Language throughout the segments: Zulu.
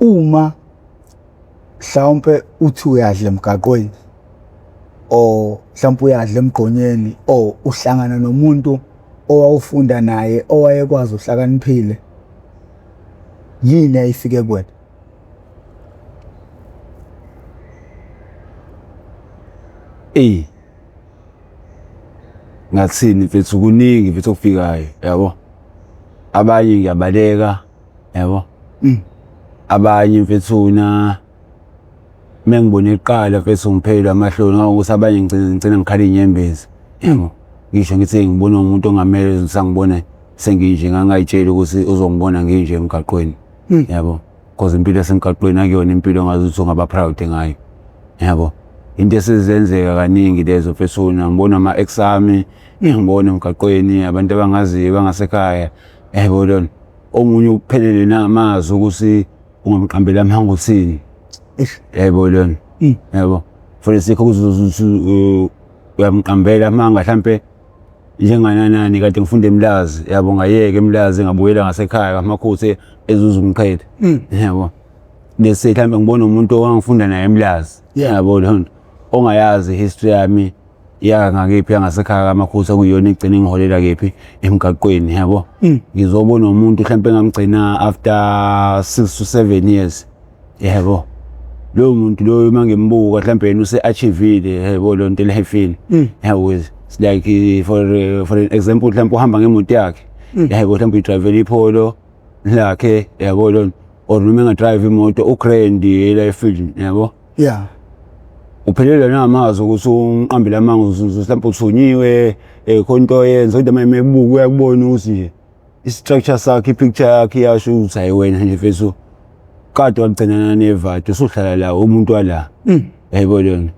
Uma mhlawumpe uthi uyadla emgaqweni or mhlawumpe uyadla emgqonyeni or uhlangana nomuntu owawufunda naye owayekwazi uhlakaniphile, yini ayifike kuwena? Eyi ngathini mfethu, kuningi mfethu okufikayo yabo. Abanye ngiyabaleka yabo. Abanye mfethuna mengibona iqala mfethu ngiphelelwa amahloni ngangokuthi abanye ngigcina ngigcina ngikhala iy'nyembezi yabo. Ngisho ngithi ngibona umuntu ongamele usangibona senginje ngangayitsheli ukuthi uzongibona nginje emgaqweni yabo. Cause impilo yasemgaqweni akuyona impilo ongazuthi ungaba proud ngayo yabo. Into esizenzeka kaningi lezo mfethuna, ngibona ama-ex ami, ngibona emgaqweni abantu abangaziyo bangasekhaya yabo lona. Omunye uphelele namazwi ukuthi ungamqambela amanga uthini. Yebo lona. Yabo. For the sake ukuthi uyamqambela amanga hlampe njengananani kade ngifunda eMlazi yabo, ngayeka eMlazi ngabuyela ngasekhaya kaMakhuthe ezuza umqhele. Yabo. Bese mhlambe ngibona umuntu owangifunda naye eMlazi. Yabo lona ongayazi history yami ya ngakephi yangasekhaya kaMakhutha kuyiyona egcina ingiholela kephi emgaqweni yabo. Ngizobona umuntu mhlampe engamgcina after 6 to 7 years yebo. Loyo muntu loyo uma ngimbuka mhlampe yena use-achieve-ile yebo leyo nto elifini yabo. It's like for an example mhlampe uhamba ngemoto yakhe yebo, mhlampe uyidrayivela iPolo lakhe yabo lona, or noma engadrayiva imoto ugrand elifini yabo. Uphelelwa namazwi ukuthi umqambele amanga, mhlawumbe uthunyiwe khona into oyenza, kodwa uma ebuka uyakubona ukuthi nje i-structure sakhe, i-picture yakhe iyasho ukuthi hayi wena nje mfethu kade wagcinana nevadi usuhlala la umuntu wala. Yayibona lona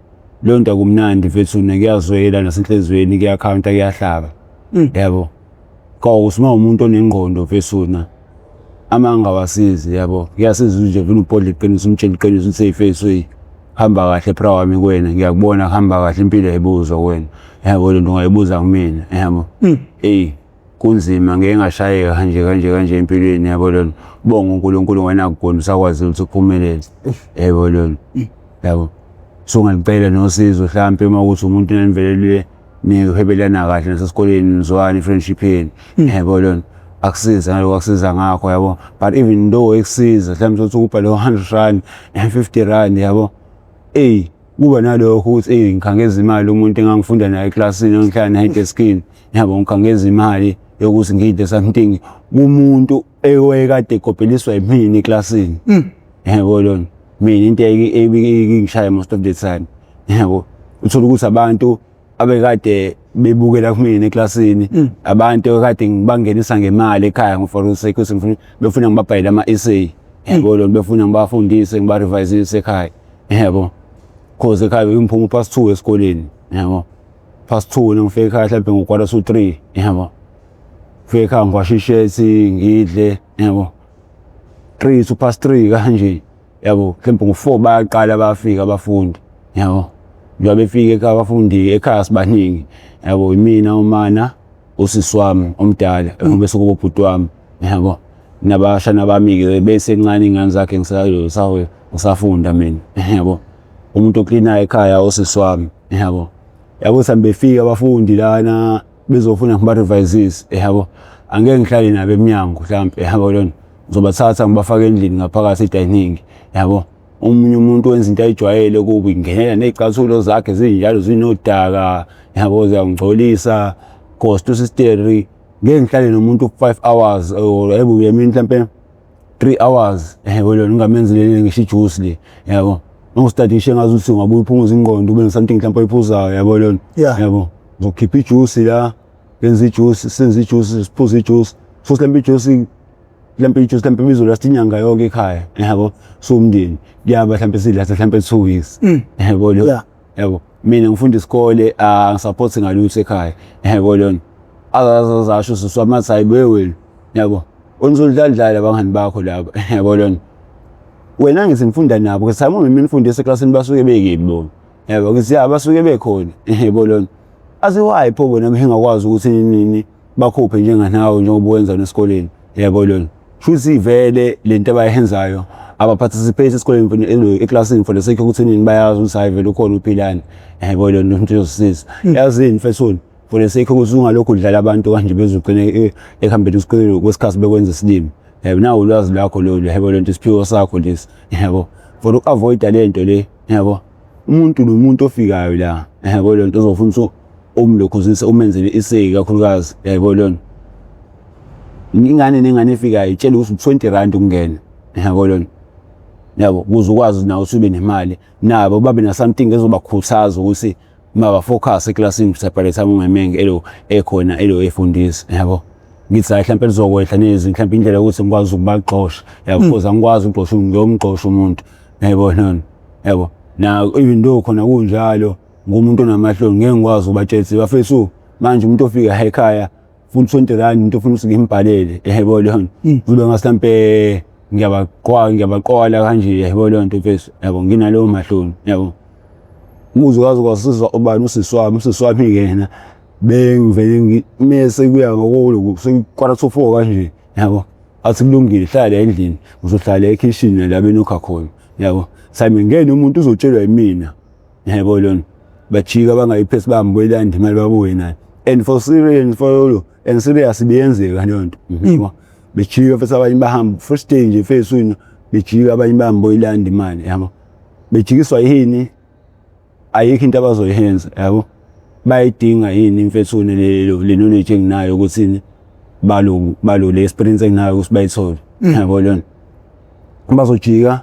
leyo nto akumnandi mfethu, kuyazwela nasenhliziyweni, kuyakhawunta, kuyahlaba yabo. Kawukuthi uma umuntu onengqondo mfethu amanga awasizi yabo, kuyasiza nje vele ubhodle iqiniso, umtshele iqiniso ukuthi hey mfethu hamba kahle bra wami kuwena, ngiyakubona kuhamba kahle, impilo ayibuzwa kuwena yabo, lento ungayibuza kumina yabo. Eyi kunzima, ngeke ngashayeka kanje kanje kanje empilweni yabo lona. Bonga uNkulunkulu wena akugona usakwazi ukuthi uphumelele yabo lona yabo. So ngicela nosizo mhlampe uma ukuthi umuntu nanivelelwe nihwebelana kahle nasesikoleni, nizwane i-friendship yenu yabo lona, akusiza ngaloko akusiza ngakho yabo. But even though ekusiza mhlawumbe uthi ukubha lo 100 rand 50 rand yabo, eyi kuba nalokho ukuthi eyi ngikhangeza imali umuntu engangifunda naye eklasini engihlala naye edeskini yabo, ngikhangeza imali yokuthi ngidle something kumuntu ewayekade ekopheliswa yimina eklasini yabo lona. Mina into ebingishaya most of the time yabo, uthola ukuthi abantu abekade bebukela kumina eklasini, abantu ekade ngibangenisa ngemali ekhaya for the sake ukuthi ngifuna befuna ngibabhalele ama-essay yabo lona, befuna ngibafundise ngibarevisise ekhaya yabo, cause ekhaya bengiphuma past 2 esikoleni yabo, past 2 ngifika ekhaya mhlawumbe ngo quarter to 3 yabo, ngifika ekhaya ngiwashe ishethi ngidle yabo, 3 to past 3 kanje yabo, mhlawumbe ngo-4 bayaqala bayafika abafundi yabo. Njengoba befika ekhaya abafundi ekhaya sibaningi yabo, imina umana usisi wami omdala bese kuba ubhuti wami yabo, nabashana bami-ke besencane iy'ngane zakhe ngisafunda mina yabo. Umuntu oklinayo ekhaya usisi wami yabo. Yabo sami befika abafundi lana bezofuna ngibarevisise yabo, angeke ngihlale nabo emnyango mhlampe yabo lona, ngizobathatha ngibafake endlini ngaphakathi e-dining yabo. Omunye umuntu wenza into ayijwayele kubi, ngingenela ney'cathulo zakhe zinjalo zinodaka yabo, ziyangigcolisa ghost usisteri. Ngeke ngihlale nomuntu 5 hours or yebo uyemini mhlampe 3 hours yabo lona, ungamenzeleli ngisho ijuice le yabo. Ungistadishe ngazuthi ungabuye uphumuze ingqondo ube something mhlampe oyiphuzayo yabo lona yabo. Ngizokhipha ijuice la, ngenza ijuice, senze ijuice, siphuze ijuice. So mhlampe ijuice mhlampe ijuice mhlampe ibizolasta inyanga yonke ekhaya yabo, so umndeni kuyaba mhlampe sidlasa mhlampe 2 weeks yabo lo yabo. Mina ngifunda isikole angisupport ngalutho ekhaya yabo lona, azazasho usisi wami athi hayi wena yabo, unizodladlala abangani bakho laba yabo lona. Wena ngithi ngifunda nabo ngithi hayi mina ngifundisa eklasini basuke bekephi bona yabo, ngithi ya basuke bekhona yabo lona. Athi why pho bona bengakwazi ukuthi nini bakhuphe njenganawe njengoba wenza nesikoleni yabo lona. Shuthi vele lento abayenzayo Aba-participate esikoleni, eklasini, for the sake yokuthi nini, bayazi ukuthi hayi, vele ukhona uPhilani, yabo, lo nto uzosiza. Yazini mfethu, for the sake yokuthi ungalokhu udlala abantu kanje, bezogcina ekuhambeni kwesikhathi bekwenza isilima, yabo. Nawu ulwazi lwakho lolu, yabo, lento isiphiwo sakho lesi, yabo, for uku-avoid-a le nto le, yabo. Umuntu nomuntu ofikayo la, yabo, lento uzofuna ukuthi umlokhuzise, umenzele iseki kakhulukazi, yabo. Lona ingane nengane efikayo itshela ukuthi R20 ukungena, yabo lona, yabo, ukuze ukwazi nawe ukuthi ube nemali, nabo babe na something ezobakhuthaza ukuthi maba-focus eklasini by the time ungemenge elo ekhona elo efundisa, yabo. Ngithi hayi, mhlawumbe lizokwehla nezi mhlawumbe indlela yokuthi ngikwazi ukubaxosha, yabo, because angikwazi ukuxosha, ngiyomxosha umuntu, yabo nona, yabo. Na even though khona kunjalo, ngumuntu onamahloni, ngeke ngikwazi ukubatshela ukuthi bafethu, manje umuntu ofika ekhaya funa R20, umuntu ofuna ukuthi ngimbhalele, yebo leyo, kube ngasampe ngiyabaqwa, ngiyabaqola kanje, yebo leyo nto mfethu, yabo, nginaleyo mahloni, yabo. Umuzi wazi kwasizwa ubani? Usisi wami. Usisi wami yena bengivele mese kuya ngokulo 3:45 kanje, yabo, athi kulungile, hlala endlini, uzohlala ekhishini la benokha khona, yabo. Sami ngene umuntu uzotshelwa yimina, yabo lona. Bajika bangayiphesi, bahambe imali, babuye nayo, and for serious, for and serious beyenzeka leyo nto, yabo. Bejika futhi abanye bahamba first day nje mfethu, bejika abanye bahamba boyilanda imali, yabo. Bejikiswa yini? Ayikho into abazoyenza, yabo. Bayidinga yini mfethu le knowledge enginayo ukuthi balo le experience enginayo ukuthi bayithole, yabo lona. Bazojika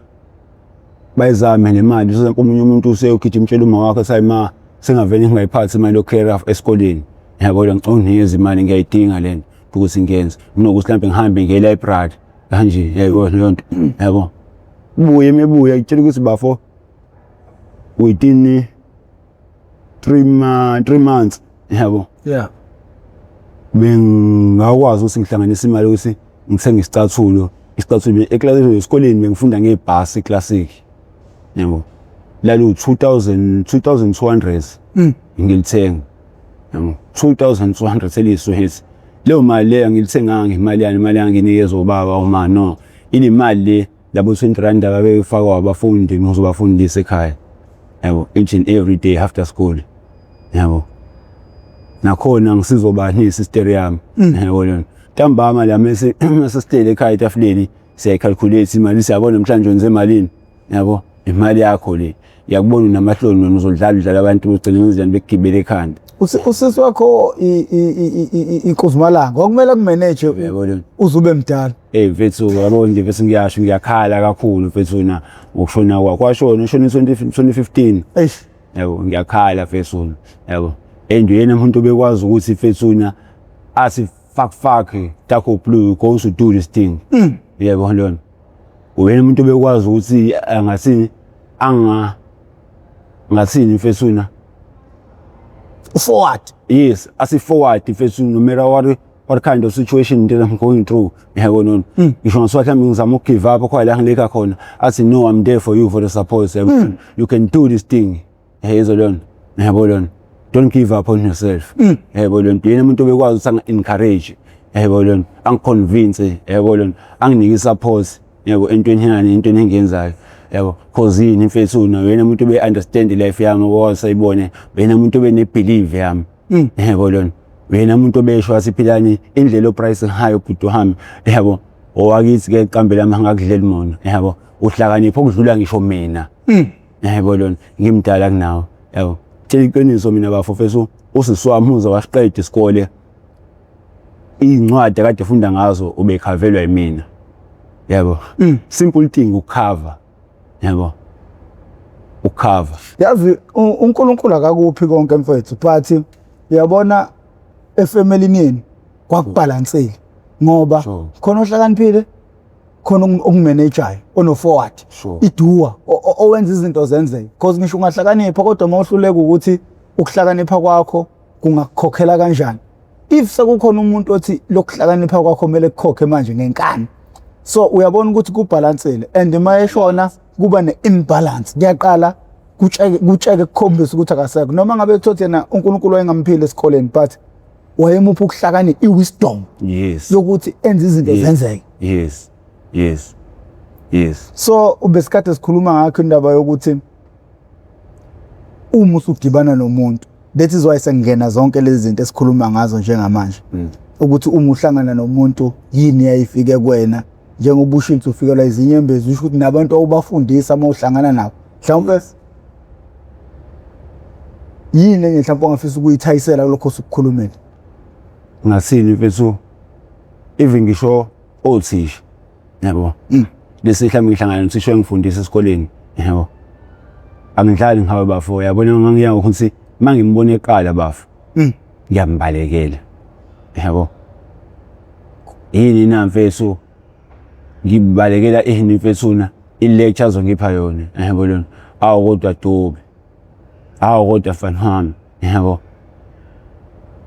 bayizame nemali. Omunye umuntu useyogijima umtshela uma wakhe, sayi ma, sengavele ngingayiphathi imali yokukhera esikoleni, yabo, ngicela unginikeze imali, ngiyayidinga lento ukuthi ngiyenze, kunokuthi mhlawumbe ngihambe ngiye library kanje, yayibona leyo nto, yabo. Buye mebuya itshela ukuthi bafo, within 3 months, yabo, bengakwazi ukuthi ngihlanganise imali ukuthi ngithenge isicathulo. Isicathulo eklasini, esikoleni bengifunda ngebhasi classic, yabo, lalo 2000 2200 ngilithenga, yabo, 2200 eliswezi. Leyo mali leyo angilithenganga ngemali yani, imali yanginikezwa ubaba uma no ile mali le labo R20 ababefakwa abafundi ngizobafundisa ekhaya, yabo, each and every day after school, yabo. Nakhona ngisizobani sister yami, yabo lona. Ntambama la mase mase sihlele ekhaya etafuleni, siyayi-calculate imali, siyabona namhlanje wenze malini, yabo. Imali yakho le, yakubona unamahloni wena, uzodlala udlala abantu, ugcine ngizani bekugibela ekhanda. Usisi wakho inkuzimalanga kwakumele ku-manage Yabo lona. Uze ube mdala. Eh mfethu, yabo nje bese ngiyasho, ngiyakhala kakhulu mfethu na ngokushona kwakho. Washona, ushona 2015. Eish. Yabo, ngiyakhala mfethu, yabo. And uyena umuntu obekwazi ukuthi mfethu na athi, "Fuck, fuck, Taco Blue, you going to do this thing." Yebo lona. Uyena umuntu obekwazi ukuthi angathini, anga ngathini mfethu na. Forward. Yes, asi forward mfethu, no matter what kind of situation that I'm going through, yabo nona. Ngisho ngathiwa mhlawumbe ngizama uku-give up khona la ngileka khona, athi, "No, I'm there for you for the support, yabo. You can do this thing." Yezwa lona, yabo lona, "Don't give up on yourself." Yabo lona, yena umuntu obekwazi ukuthi angi-encourage, yabo lona, angi-convince, yabo lona, anginike i-support, yabo, entweni yani, entweni engiyenzayo, yabo. Cause yini mfethu na, yena umuntu obe understand life yami, owasayibone, yena umuntu obe believe yami, yabo lona. Yena umuntu obesho athi, "Philani, indlela o-price hayo bhuti wami, yabo, owakithi ke qambela lami angakudlela mona, yabo, uhlakanipha okudlula ngisho mina, yabo lona, ngimdala kunawe," yabo. Tshela iqiniso mina bafo mfethu, usisi wami uze wasiqeda isikole, iy'ncwadi akade efunda ngazo ubekhavelwa yimina, yabo. Simple thing, ukukhava, yabo, ukukhava. Yazi uNkulunkulu akakuphi konke mfethu, but uyabona efamilini yenu kwakubhalansile ngoba khona ohlakaniphile, khona okumanageayo, ono-forward, iduwa owenza izinto zenzeke, because ngisho ungahlakanipha kodwa uma uhluleka ukuthi ukuhlakanipha kwakho kungakukhokhela kanjani, if sekukhona umuntu othi lokuhlakanipha kwakho kumele kukhokhe manje ngenkani. So uyabona ukuthi kubhalansile, and uma eshona kuba ne-imbalance, kuyaqala kutsheke, kutsheke, kukhombisa ukuthi akasekho, noma ngabe kuthiwa yena uNkulunkulu wayengamphili esikoleni, but wayemupha ukuhlakanipha, i-wisdom yokuthi enze izinto zenzeke. Yes. Yes. So ubesikade sikhuluma ngakho indaba yokuthi uma usudibana nomuntu, that is why sengena zonke lezi zinto esikhuluma ngazo njengamanje. Ukuthi uma uhlangana nomuntu yini yayifike kuwena, njengoba usho ukuthi ufikelwa izinyembezi, usho ukuthi nabantu awubafundisa uma uhlangana nabo mhlawumbe yini enye mhlawumbe ongafisa ukuyithayisela kulokho osukukhulumile? Ngathini mfethu, even ngisho othisha, yabo, lesi mhlawumbe ngihlangana nothisha engifundisa esikoleni, yabo, angidlali ngawe bafo, yabona, ngangiya ukuthi uma ngimbona eqala bafo, ngiyambalekela, yabo. Yini na mfethu, ngibalekela ini mfethu na i-lecture azongipha yona, yabo lona, awu kodwa Dube, awu kodwa fana wami, yabo,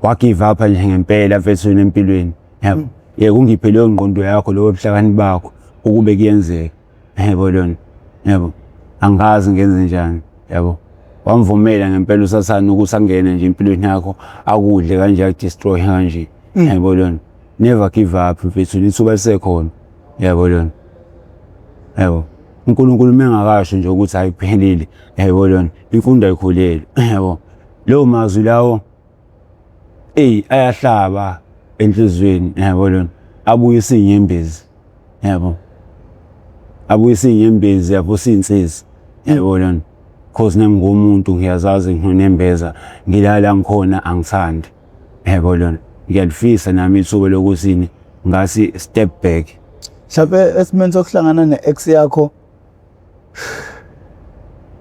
wagive up nje ngempela mfethu empilweni, yabo, yeke ungiphe leyo ngqondo yakho, lowo buhlakani bakho, ukube kuyenzeka, yabo lona, yabo, angazi ngenze njani, yabo. Wamvumela ngempela usathane ukuthi angene nje empilweni yakho, akudle kanje, akudestroy kanje, yabo lona. Never give up mfethu, lithuba lisekhona, yabo lona, yabo. uNkulunkulu mengakasho nje ukuthi ayiphelile, yabo lona, imfundo ayikhuleli, yabo. Leyo mazwi lawo, ey, ayahlaba enhliziyweni, yabo lona, abuyisa inyembezi, yabo, abuyisa inyembezi, yavusa insizi, yabo lona, cause nami ngumuntu, ngiyazazi nginonembeza, ngilala ngikhona, angithandi, yabo lona. Ngiyalifisa nami ithuba lokuthi ngasi step back. Mhlawumbe esimeni sokuhlangana ne-ex yakho,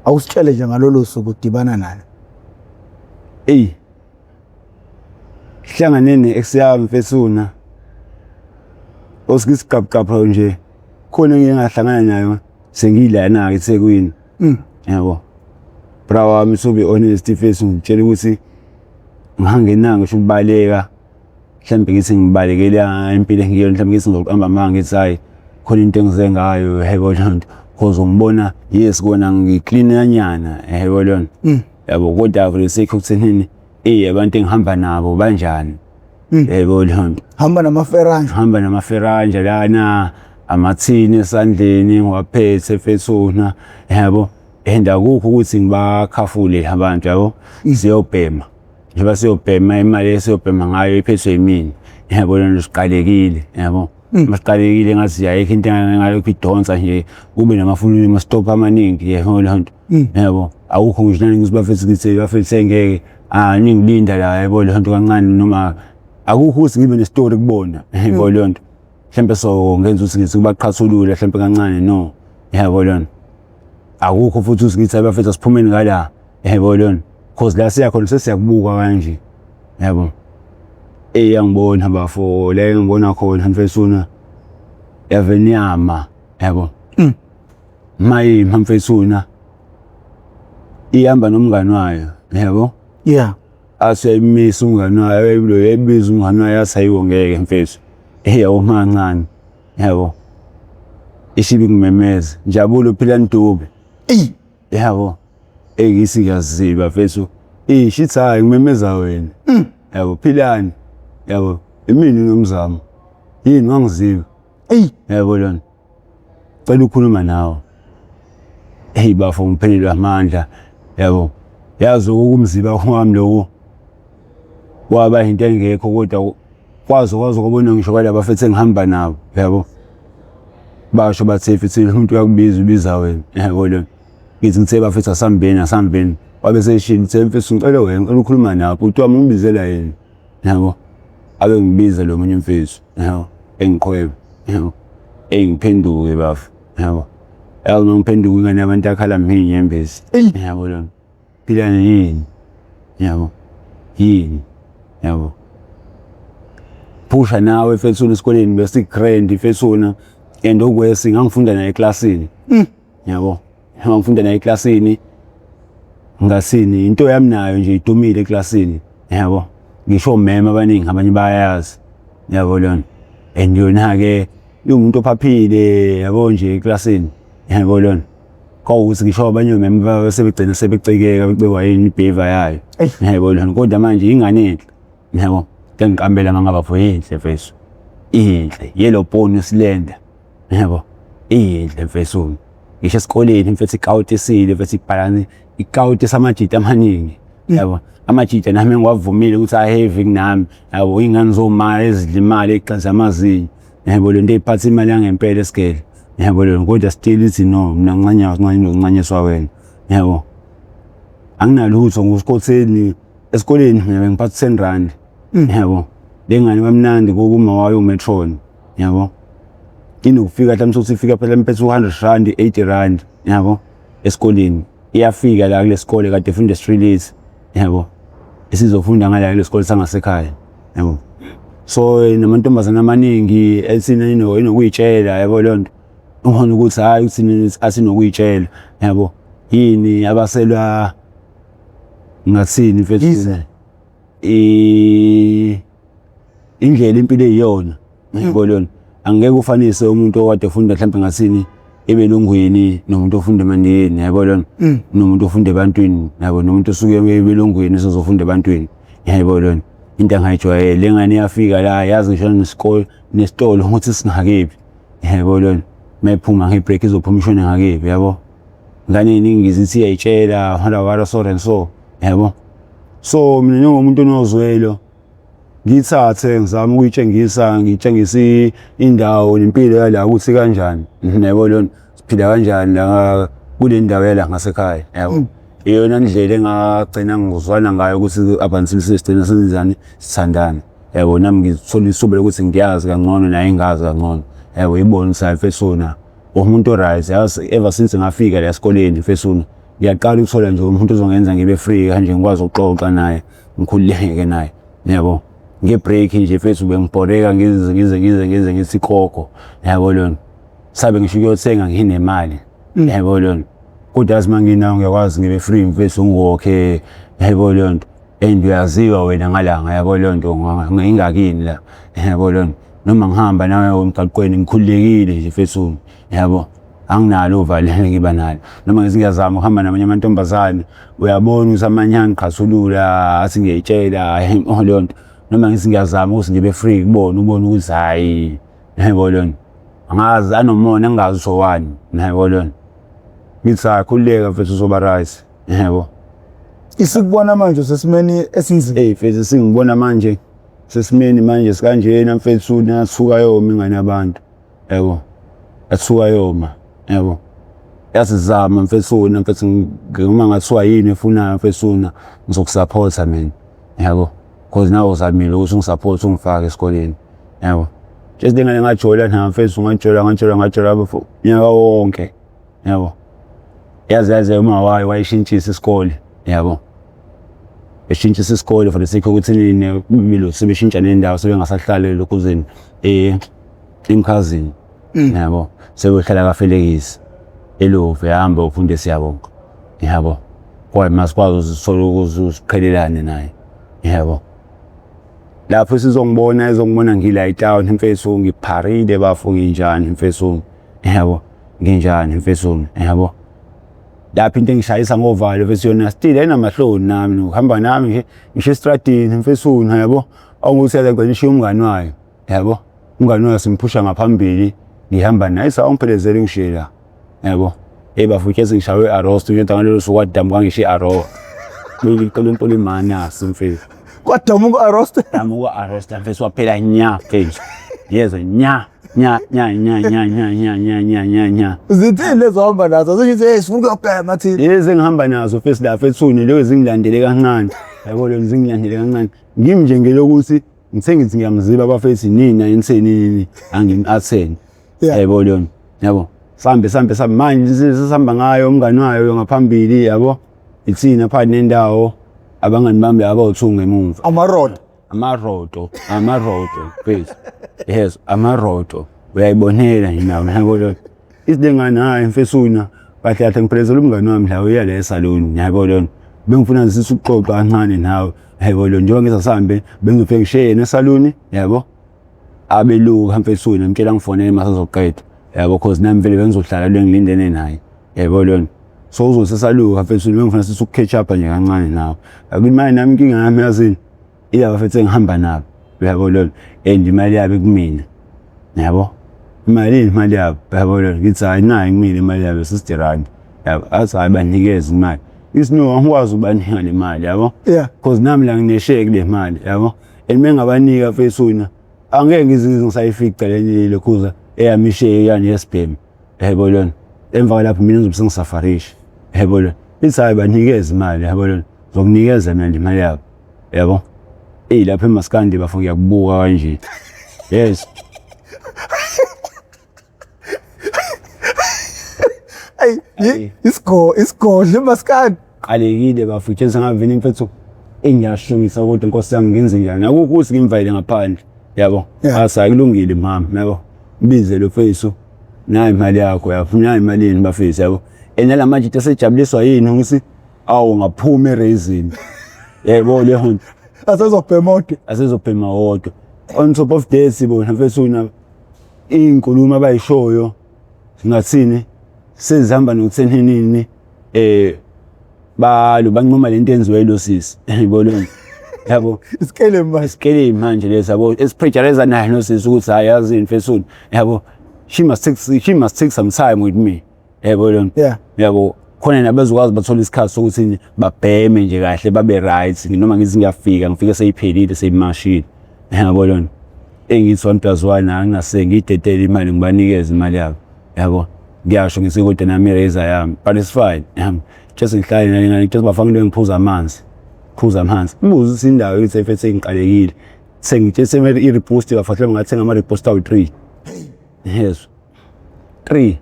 awusitshele nje ngalolo suku udibana nayo. Ey, hlangane ne-ex yami mfethuna, osikisiqaphuqaphu nje khona engike ngahlangana nayo sengiyilana-ke eThekwini, yabo, bra wami. To be honest mfethu, ngitshela ukuthi ngangenanga ngisho ukubaleka, mhlawumbe ngithi ngibalekela impilo engiyona, mhlawumbe ngithi ngizoqamba amanga ngithi hayi, khona into engize ngayo, yebo loo nto, cause ngibona, yes, kona ngiklinanyana, yebo loo nto, yabo, kodwa vele sekho ekuthenini, eyi, abantu engihamba nabo banjani, yebo loo nto. Hamba namaferanja. Hamba namaferanja lana, amathini esandleni ngiwaphethe mfethuna, yabo, and akukho ukuthi ngibakhafule abantu, yabo. Siyobhema njengoba siyobhema, imali esiyobhema ngayo iphethwe yimina, yabo lento. Siqalekile, yabo, masiqalekile ngathi ayikho into engalokhu idonsa nje, kube namafuni ama-stop amaningi, yabo leyo nto, yabo. Akukho ngisho nani ukuthi bafethu, ngithi bafethu sengeke ningilinda la, yabo leyo nto, kancane, noma akukho ukuthi ngibe nesitori kubona, yabo leyo nto, mhlawumbe so ngenza ukuthi ngithi kubaqhathulule mhlawumbe kancane, no, yabo leyo nto. Akukho futhi ukuthi ngithi abafethu asiphumeni ngala, yabo leyo nto, cause la siya khona sesiyakubuka kanje, yabo. Eyangibona bafo, la engibona khona mfethuna, yave niyama, yabo, mayima mfethuna, ihamba nomngani wayo, yabo. Aseyimisa umngani wayo lo, yayibiza umngani wayo, athi ayiwo, ngeke mfethu, eyawo mancane, yabo, ishibi ngimemeza, Njabulo Philani Dube. Eyi. Yabo, engisi ngiyaziba mfethu, ishithi hayi, ngimemeza wena, yabo, Philani, yabo, imini nomzamo yini wangiziba. Eyi. Yabo lona, cela ukukhuluma nawe. Hey bafo, ngiphelelwe amandla, yabo, yazi ukumziba kwami lokho kwaba into engekho, kodwa kwaze kwaze kwabona ngisho kwalaba bafethu engihamba nabo, yabo, basho bathi futhi umuntu uyakubiza, ubiza wena, yabo lona. Ngithi ngithe bafethu asambeni, asambeni, wabe seshini, ngithe mfethu ngicela wena, ngicela ukukhuluma nawe, bhuti wami ungibizela yena, yabo. Abe ngibiza lo munye mfethu, yabo, engiqhweba, yabo, engiphenduke bafo, yabo, yazi uma ngiphenduka ingane yabantu akhala mina inyembezi, yabo lona. Philani yini, yabo, yini, yabo, phusha nawe mfethu esikoleni besi-grand mfethuna, and okwesi ngangifunda naye eklasini, yabo, ngangifunda naye eklasini, ngasini into yami nayo nje idumile eklasini, yabo, ngisho mema abaningi, abanye bayayazi, yabo lona. And yona-ke iwumuntu ophaphile, yabo, nje eklasini, yabo lona, kwawukuthi ngisho abanye mema sebegcina sebecikeka, becikwa yini, i-behaviour yayo, yabo lona. Kodwa manje ingane enhle, yabo, ngiqambela mangabafo, yinhle mfethu, inhle, yellow bone, slender, yabo. Iyinhle mfethu. Ngisho esikoleni mfethu ikawutisile mfethu ibhalane ikawutisa amajita amaningi. Yabo amajita nami ngiwavumile ukuthi aheavy kunami. Yabo ingane zomama ezidla imali exenza amazinyo. Yabo lento iphatha imali yangempela esigele. Yabo lento kodwa still ithi no mina ngincanywa ngincanyiswa wena. Yabo. Anginalutho ngusikhotheni esikoleni mina bengiphatha 10 rand. Yabo. Lengane bamnandi kokuma wayo umetron. Yabo. Inokufika mhlawumbe sokuthi ifika phela mphethe u100 rand 80 rand yabo esikoleni. Iyafika la kulesikole kade ifunda eStreet yabo. Isizofunda ngala kulesikole sangasekhaya yabo. So namantombazana amaningi ethina inokuyitshela yabo leyo nto. Ubona ukuthi hayi uthina asinokuyitshela yabo. Yini abaselwa ngathini mfethu indlela impilo eyiyona yabo leyo nto. Angeke ufanise umuntu okade efunda mhlawumbe ngathini ebelungwini nomuntu ofunda emandiyeni yabo leyo nto. Nomuntu ofunda ebantwini yabo nomuntu osuke ebelungwini usezofunda ebantwini yabo leyo nto. Into angayijwayele le ngane iyafika la yazi ngisho nesikole nesitolo ukuthi singakephi yabo leyo nto. Mayiphuma nge-break izophuma ishone ngakephi yabo. Ingane eningi zithi iyayitshela wala wala so and so yabo. So mina njengomuntu onozwelo ngiyithathe ngizame ukuyitshengisa ngitshengise indawo nempilo yala ukuthi kanjani yabo leyo nto siphila kanjani la kule ndawo yala ngasekhaya yabo. Iyona ndlela engagcina ngizwana ngayo ukuthi up until sesigcina senzani sithandana yabo. Nami ngithola ithuba lokuthi ngiyazi kangcono naye engazi kangcono yabo. Ibone ukuthi hayi mfethu umuntu o-right yazi ever since ngafika la esikoleni mfethu ngiyaqala ukuthola nje umuntu ozongenza ngibe free kanje ngikwazi ukuxoxa naye ngikhululeke naye yabo. Nge-break nje mfethu bengibhoreka ngize ngize ngize ngize ngithi khokho yabo leyo nto. Sabe ngisho ukuyothenga nginemali yabo leyo nto. Kodwa yazi uma nginayo ngiyakwazi ngibe free mfethu ngiwokhe yabo leyo nto. And uyaziwa wena ngalanga yabo leyo nto ngingakini la yabo leyo nto. Noma ngihamba nawe emgaqweni ngikhululekile nje mfethu yabo. Anginalo uvalo engiba nalo. Noma ngithi ngiyazama ukuhamba namanye amantombazane uyabona ukuthi amanye angiqhathulula athi ngiyayitshela oh leyo nto. Noma ngithi ngiyazama ukuthi ngibe free kubona ubone ukuthi hhayi yabo leyo nto. Angazi anomona engingazi ukuthi owani yabo leyo nto. Ngithi hhayi khululeka mfethu uzoba right yabo. Isikubona manje usesimeni esinzima. Eyi mfethu singibona manje sesimeni manje sikanjena mfethu nathuka yoma ingane yabantu yabo. Yathuka yoma yabo. Yazizama mfethu mfethu noma ngathiwa yini efunayo mfethu ngizokusaphotha mina yabo. Cause nawe uzamile ukuthi ungisaphothe ungifake esikoleni yabo. Just lengane ngajola nayo mfethu ngajola ngajola ngajola unyaka wonke yabo. Yaze yaze uma wayo wayishintshisa isikole yabo. Eshintshisa isikole for the sake ukuthi nini impilo sebeshintsha nendawo sebengasahlali lokhuzeni emkhazini yabo. Sebehlala kaFelekisi eLovu ehamba ufunde Siyabonga yabo. Kwaye masikwazi uzithola ukuthi usiqhelelane naye yabo. Lapho sizongibona ezongibona ngila etown mfethu ngipharile bafo nginjani mfethu yabo nginjani mfethu yabo. Lapho into engishayisa ngovalo mfethu yona still ayinamahloni nami nokuhamba nami nje ngisho estradini mfethu yabo. Awukuthi yaze gcina ishiya umngani wayo yabo. Umngani wayo simphusha ngaphambili ngihamba naye sawungiphelezela ngishiye la yabo. Hey bafo ke ngishawe arrest into ngalelo suku kwadamuka ngisho i-arrow. Unkulunkulu imanasi mfethu. Kwadamuka arrest. Damuka arrest mfethu waphela nya mfethu. Yezwa nya nya nya nya nya nya nya nya nya nya nya. Zithini lezo hamba nazo? Zisho hey sifuna ukuyobhema thina. Lezi engihamba nazo mfethu la mfethu lezo zingilandele kancane. Yabo lezo zingilandele kancane. Ngimi nje ngelokuthi ngithe ngithi ngiyamziba bafethu nina entheni nini angim-atheni. Yabo leyo yabo. Sambe sambe sambe manje sisihamba ngayo umngani wayo ngaphambili yabo. Ithina phakathi nendawo abangani bami laba abawu-two ngemumva. Amarodo. Amarodo, amarodo mfethu. Yes, amarodo. Uyayibonela nje nawe yabo leyo. Isilengane hayi mfethu kahle kahle ngiphelezela umngani wami la uya la esaloni yabo leyo. Bengifuna nje sithi ukuxoxa kancane nawe yabo leyo njengoba ngizasambe bengizofike ngishiye yena esaluni yabo. Abeluka mfethu ngimtshela ngifonele mase ezoqeda yabo cause nami vele bengizohlala le ngilindene naye yabo leyo. So uzothi esaluka mfethu bengifuna sithi uku-catch up nje kancane nawe. Akuthi manje nami inkinga yami yazini ilaba mfethu engihamba nabo uyabo leyo and imali yabo ikumina yabo. Imali imali yabo yabo lo ngithi hayi nayi kumina imali yabo 60 rand yabo athi hayi banikeze imali ithi no angikwazi ukubanika le mali yabo because nami la ngineshare kule mali yabo and mengabanika mfethu angeke ngize ngisayifica lenye lokhuza eyami ishare yani yesibhemi yabo lona emva kwalapho mina ngizobe sengisafarisha yabo lona ithi hayi banikeze imali yabo lona zokunikeza mina nje imali yabo yabo eyi lapha emaskandi bafo ngiyakubuka kanje yes. Ayi isigo isigodlo emaskandi qalekile bafo tshela ngavini mfethu engiyashungisa kodwa inkosi yami ngenze njani akukho ukuthi ngimvayele ngaphandle yabo asayi kulungile mama yabo bize lo fesu nayi imali yakho yabo nayi imali yini bafethu yabo and nala manje into esejabuliswa yini ukuthi awu ngaphuma erayizini yebo leyo nto asezobhema odwa asezobhema wodwa on top of that bona mfethu na iy'nkulumo abayishoyo singathini sezihamba nokuthenini balo banquma lento enziwe lo sisi yabo lo yabo isikele manje isikele manje lesi yabo esipressurize naye no sisi ukuthi hayi yazi mfethu yabo she must take some time with me yabo lo yabo khona nabezokwazi bathola isikhathi sokuthi babheme nje kahle babe right noma ngithi ngiyafika ngifike seyiphelile seyimashile yabo lona engithi 1 plus 1 angingase ngiyidedele imali ngibanikeze imali yabo yabo ngiyasho ngithi kodwa nami razor yami but it's fine just ngihlale nale ngane just bafaka into engiphuza amanzi phuza amanzi ubuze ukuthi indawo ithi efethe ngiqalekile sengitshese i-repost bafahle ngathenga ama-repost awu-3 yes 3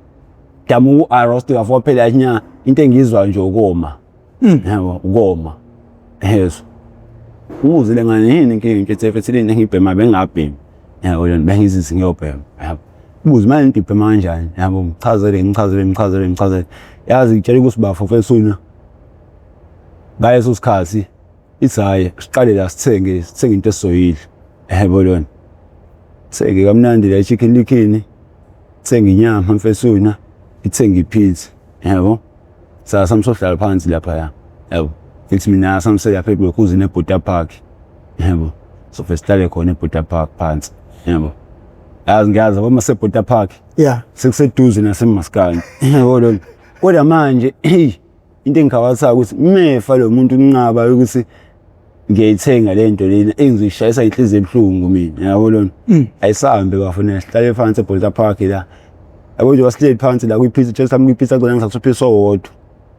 damu u-arost bafo phela nya into engiyizwayo nje ukoma yabo ukoma yes ubuze le ngane yini inkinga ngitshese efethe leni ngibhema bengabhemi yabo lona bengizithi ngiyobhema yabo ubuze manje ngibhema kanjani yabo ngichazele ngichazele ngichazele ngichazele yazi ngitshela ukuthi bafo mfethu ngaleso sikhathi ithi hhayi siqale la sithenge sithenge into esizoyidla yabo lona thenge kamnandi la chicken licken thenge inyama mfethu ithenge ipizza yabo sasa msohlala phansi lapha ya yabo ngithi mina samse lapha eBhekuzini eBuddha Park yabo so sihlale khona eBuddha Park phansi yabo yazi ngiyazi uma seBuddha Park sekuseduze nasemaskani yabo lona kodwa manje into engikhabathayo ukuthi mefa lo muntu unqaba ukuthi ngiyayithenga le nto lena engizoyishayisa inhliziyo ebuhlungu mina yabo lona ayisambe bafuna sihlale phansi eBuddha Park la yabo nje wasihleli phansi la kwi-pizza just sami kwi-pizza kugcina ngisathatha uphisa owodwa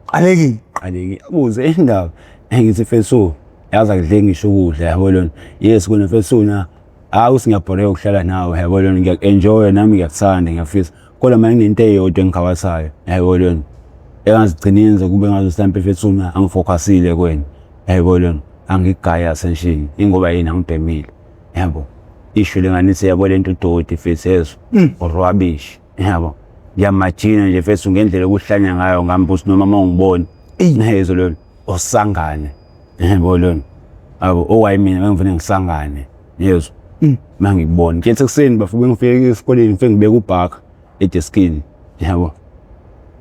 qalekile qaleki abuze indaba ngithi fesu yazi akudle ngisho ukudla yabo lona yes kona fesu na hayi uthi ngiyabhoreka ukuhlala nawe yabo lona ngiyaku-enjoya nami ngiyakuthanda ngiyafisa kodwa manje kunento eyodwa engikhabathayo yabo lona engazigcina yenze kube ngazo mhlampe fesu na angifokhasile kwena yabo lona angigaya attention ingoba yini angibhemile yabo isho lenganithi yabo lento udoti fesu yezwa rubbish yabo ngiyamajina nje fesu ngendlela okuhlanya ngayo ngambusi noma uma ungibona yezwa lona osangane yabo lona abo owayi mina bengivele ngisangane yezwa mangikubona ngithi ekuseni bafike ngifike esikoleni ngifike ngibeke ubhaka edeskini yabo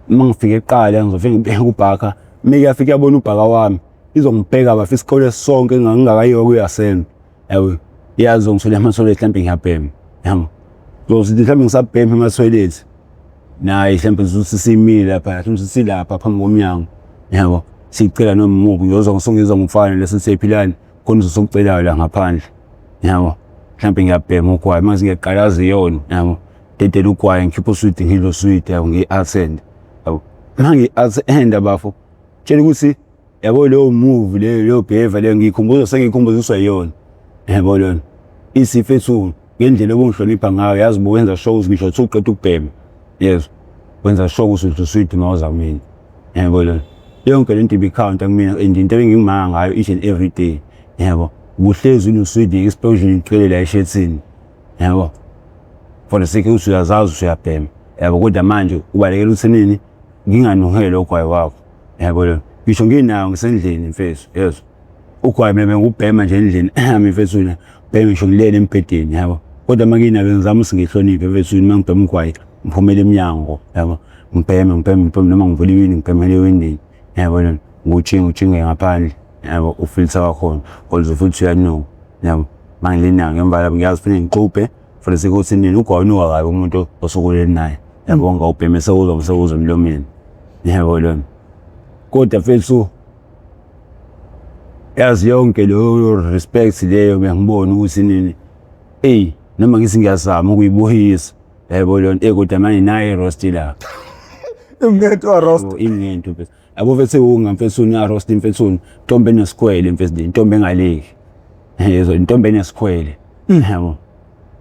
uma ngifike eqala ngizofike ngibeke ubhaka mike afike yabona ubhaka wami izongibheka bafika isikole sonke ngingakayiwa kuyasembe yabo yazi ngithola ama-toilet mhlawumbe ngiyabhema yabo ngizothi mhlawumbe ngisabhema ema-toilet naye mhlawumbe ngizothi simile lapha mhlawumbe silapha phambi komnyango yabo sicela noma umuphi ngiyozwa ngisongizwa ngumfana leso siphilani khona uzosokucelayo la ngaphandle yabo mhlawumbe ngiyabhema ugwayi manje ngiyaqalaza iyona yabo dedela ugwayi ngikhipha uswidi ngidlo uswidi yabo ngiyi-attend yabo uma ngiyi-attend bafo tshela ukuthi yabo leyo move leyo leyo behavior leyo ngiyikhumbuza sengikhumbuziswa yiyona yabo lona isifo ethu ngendlela obungihlonipha ngayo yazi ubuwenza shows ngisho uthi uqeda ukubhema yes wenza sure ukuthi udla uswidi uma uza kumina yabo lona yonke lento ibikhawunta kumina and into ebengingimanga ngayo each and every day yabo ubuhlezi unoswidi explosion icele la eshethini yabo for the sake ukuthi uyazazi ukuthi uyabhema yabo kodwa manje ubalekela ukuthi nini nginganuheli ugwayi wakho yabo lo ngisho nginawo ngisendlini mfethu yezwa ugwayi mina bengubhema nje endlini ami mfethu na bhema ngisho ngilele embhedeni yabo kodwa uma nginalo ngizama ukuthi ngihloniphe mfethu uma ngibhema ugwayi ngiphumele emnyango yabo ngibheme ngibheme ngibheme noma ngivule iwindi ngibhemele ewindini yabo lona ngutshinga utshinge ngaphandle yabo ufiltha wakhona kodwa futhi uyanuka yabo mangilinayo ngemva lapho ngiyazi kufanele ngixubhe. For the sake ukuthi nini ugwayi unuka kabi umuntu osukuleli naye. Yabo ngawubheme sewuzwa sewuzwa emlomeni. Yebo lona. Kodwa mfethu yazi yonke leyo respect leyo ngiyangibona ukuthi nini eyi noma ngithi ngiyazama ukuyibuyisa yebo lona eh kodwa manje naye roast la Ingento wa roast. Yabo, ingento mfethu yabo mfethu unga mfethu una roast mfethu intombi enesikhwele mfethu intombi engaleki yezwa intombi enesikhwele yabo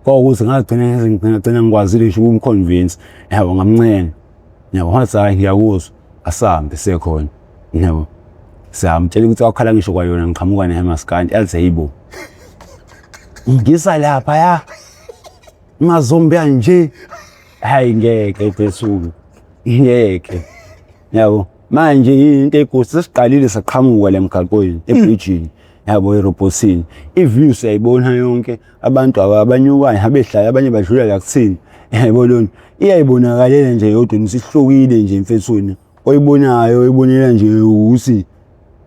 kwawukuthi ngagcina ngagcina ngikwazile ngisho ukumconvince yabo ngamncenga yabo wathi hayi ngiyakuzwa asambe sekhona yabo siyamtshela ukuthi wakhala ngisho kwayona ngiqhamuka nehemaskandi athi hayibo ngisa lapha ya mazombi anje hayi ngeke phezulu ngeke yabo manje into egosi sesiqalile saqhamuka la emgaqweni ebridgini yabo erobhosini i-view siyayibona yonke abantu abanyukayo abehlayo abanye badlula la kuthini yabo lona iyayibonakalela nje yodwa isihlukile nje mfethuni oyibonayo oyibonela nje ukuthi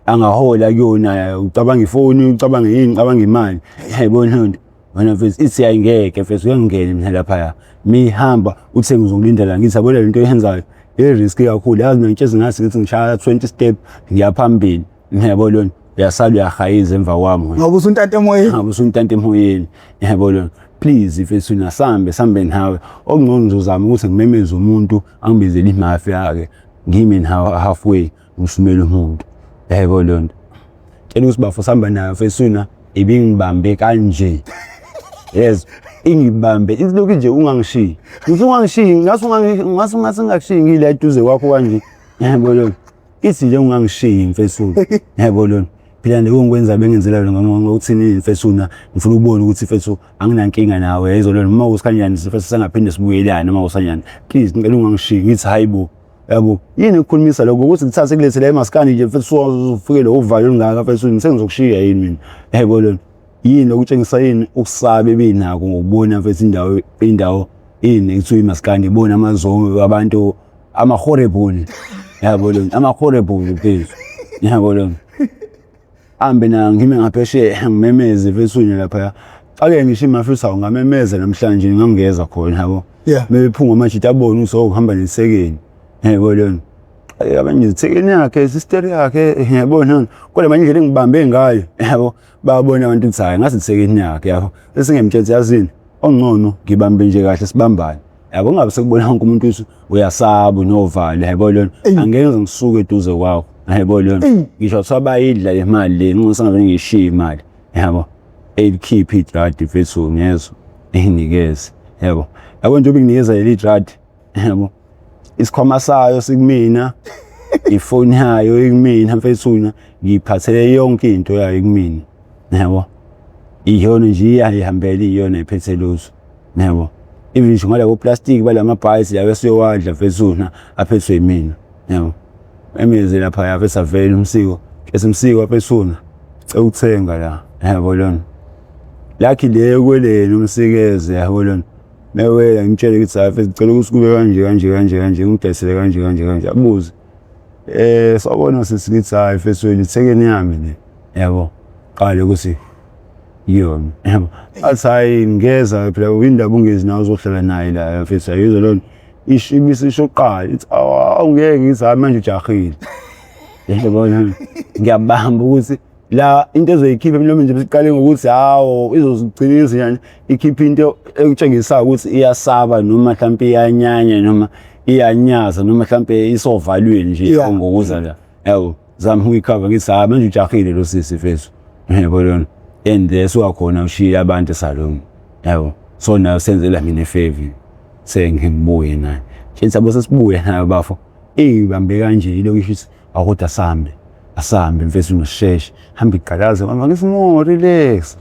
angahola kuyona ucabanga ifoni ucabanga yini ucabanga imali yayibona lento wena mfethu ithi ayingeke mfethu uyangena mina laphaya mihamba uthe ngizokulinda la ngithi yabona lento oyenzayo i-risk kakhulu yazi mina ngitshezi ngathi ngithi ngishaya 20 step ngiya phambili yabo lona uyasala uyahayiza emva kwami wena Ngoba usuntanta emoyeni. ngabe usuntanta emoyeni yabo lona please mfethu nasambe sambe nawe okungcono ngizozama ukuthi ngimemeze umuntu angibizele imafia-ke ngime nawe halfway ngisumele umuntu yebo lona tshela ukuthi bafo sihamba nayo mfethu ibingibambe kanje yes ingibambe isilokhu nje ungangishiyi ngithi ungangishiyi ngase ngase ngase ngakushiyi ngila eduze kwakho kanje yebo lona ithi nje ungangishiyi mfethu yebo lona phela nje ngikwenza bengenzela yona ngokuthini mfethu na ngifuna ukubona ukuthi mfethu anginankinga nawe yizo lona uma usikanjani mfethu sengaphinde sibuyelane noma usanjani please ngicela ungangishiyi ngithi hayibo yabo yini ukukhulumisa lokho ukuthi ngithathe kulethele emaskani nje mfethu ufike lo uvalo olungaka mfethu sengizokushiya yini mina yebo lona yini okutshengisa yini ukusaba ebinako ngokubona mfethu indawo indawo ini kuthiwa imaskandi ibona amazombi abantu ama-horrible yabo lona ama-horrible mfethu yabo lona ambe na ngime ngaphesheya ngimemeze mfethu lapha ake ngisho imafisa ungamemeza namhlanje ngangeza khona yabo Yeah. mebephunga amajita abone ukuthi okuhamba nesekeni yebo lona abanye izithekeni yakhe sister yakhe yabona kodwa manje indlela engibambe ngayo yabo babona abantu ukuthi hayi ngathi ithekeni yakhe yabo sesingimtshela yazini ongcono ngibambe nje kahle sibambane yabo ungabe sekubona wonke umuntu ukuthi uyasaba unovalo yabo lona angeke ngize ngisuke eduze kwakho yabo lona ngisho kuthiwa bayidla le mali le nxusa ngabe ngishiye imali yabo elikhiphe idradi mfethu ngezwa inikeze yabo yabo njengoba inginikeza leli dradi yabo isikhwama sayo sikumina ifoni yayo ikumina mfethu ngiyiphathele yonke into yayo ikumina yabo iyona nje iyayihambela iyona iphethe lutho yabo even ngisho ngalabo plastic balamabhayisi lawa esiyowadla mfethu aphethwe yimina yabo emeze lapha yave savela umsiko esimsiko mfethu cela ukuthenga la yabo lona lakhi le kweleni umsikeze yabo lona mewela ngimtshele ukuthi hayi mfethu ngicela ukuthi kube kanje kanje kanje kanje ngidayisele kanje kanje kanje abuze eh sawubona sisi ngithi hayi mfethu wena ithekeni yami le yabo qale ukuthi iyona yabo athi hayi ngeza phela indaba ungezi nawe uzohlala naye la mfethu ayizwa lona isho ibisisho kuqala ithi awungeke ngithi hayi manje ujahile yabona ngiyabamba ukuthi la into ezoyikhipha emlomeni nje siqale ngokuthi hawo izozigcina izinyanya ikhipha into ekutshengisa ukuthi iyasaba noma mhlawumbe iyanyanya noma iyanyaza noma mhlawumbe isovalweni nje ngokuza la yabo zama ukuyikhava ngithi hayi manje ujahile lo sisi mfethu yabo lona and esuka khona ushiye abantu esalon yabo so nayo senzela mina ifavor sengibuye naye nje sabo sesibuye nayo bafo ingibambe kanje ilokhu isho ukuthi akodwa asambe asambe mfethu ngisheshe hamba igqalaze mama ngithi no relax